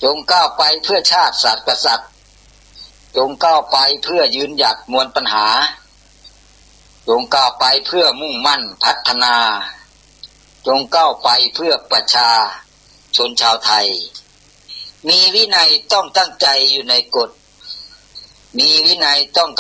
จงก้าวไปเพื่อชาติศาสตร์กษัตริย์ จงก้าวไปเพื่อยืนหยัดมวลปัญหา จงก้าวไปเพื่อมุ่งมั่นพัฒนา จงก้าวไปเพื่อประชาชนชาวไทย มีวินัยต้องตั้งใจอยู่ในกฎ มีวินัยต้องก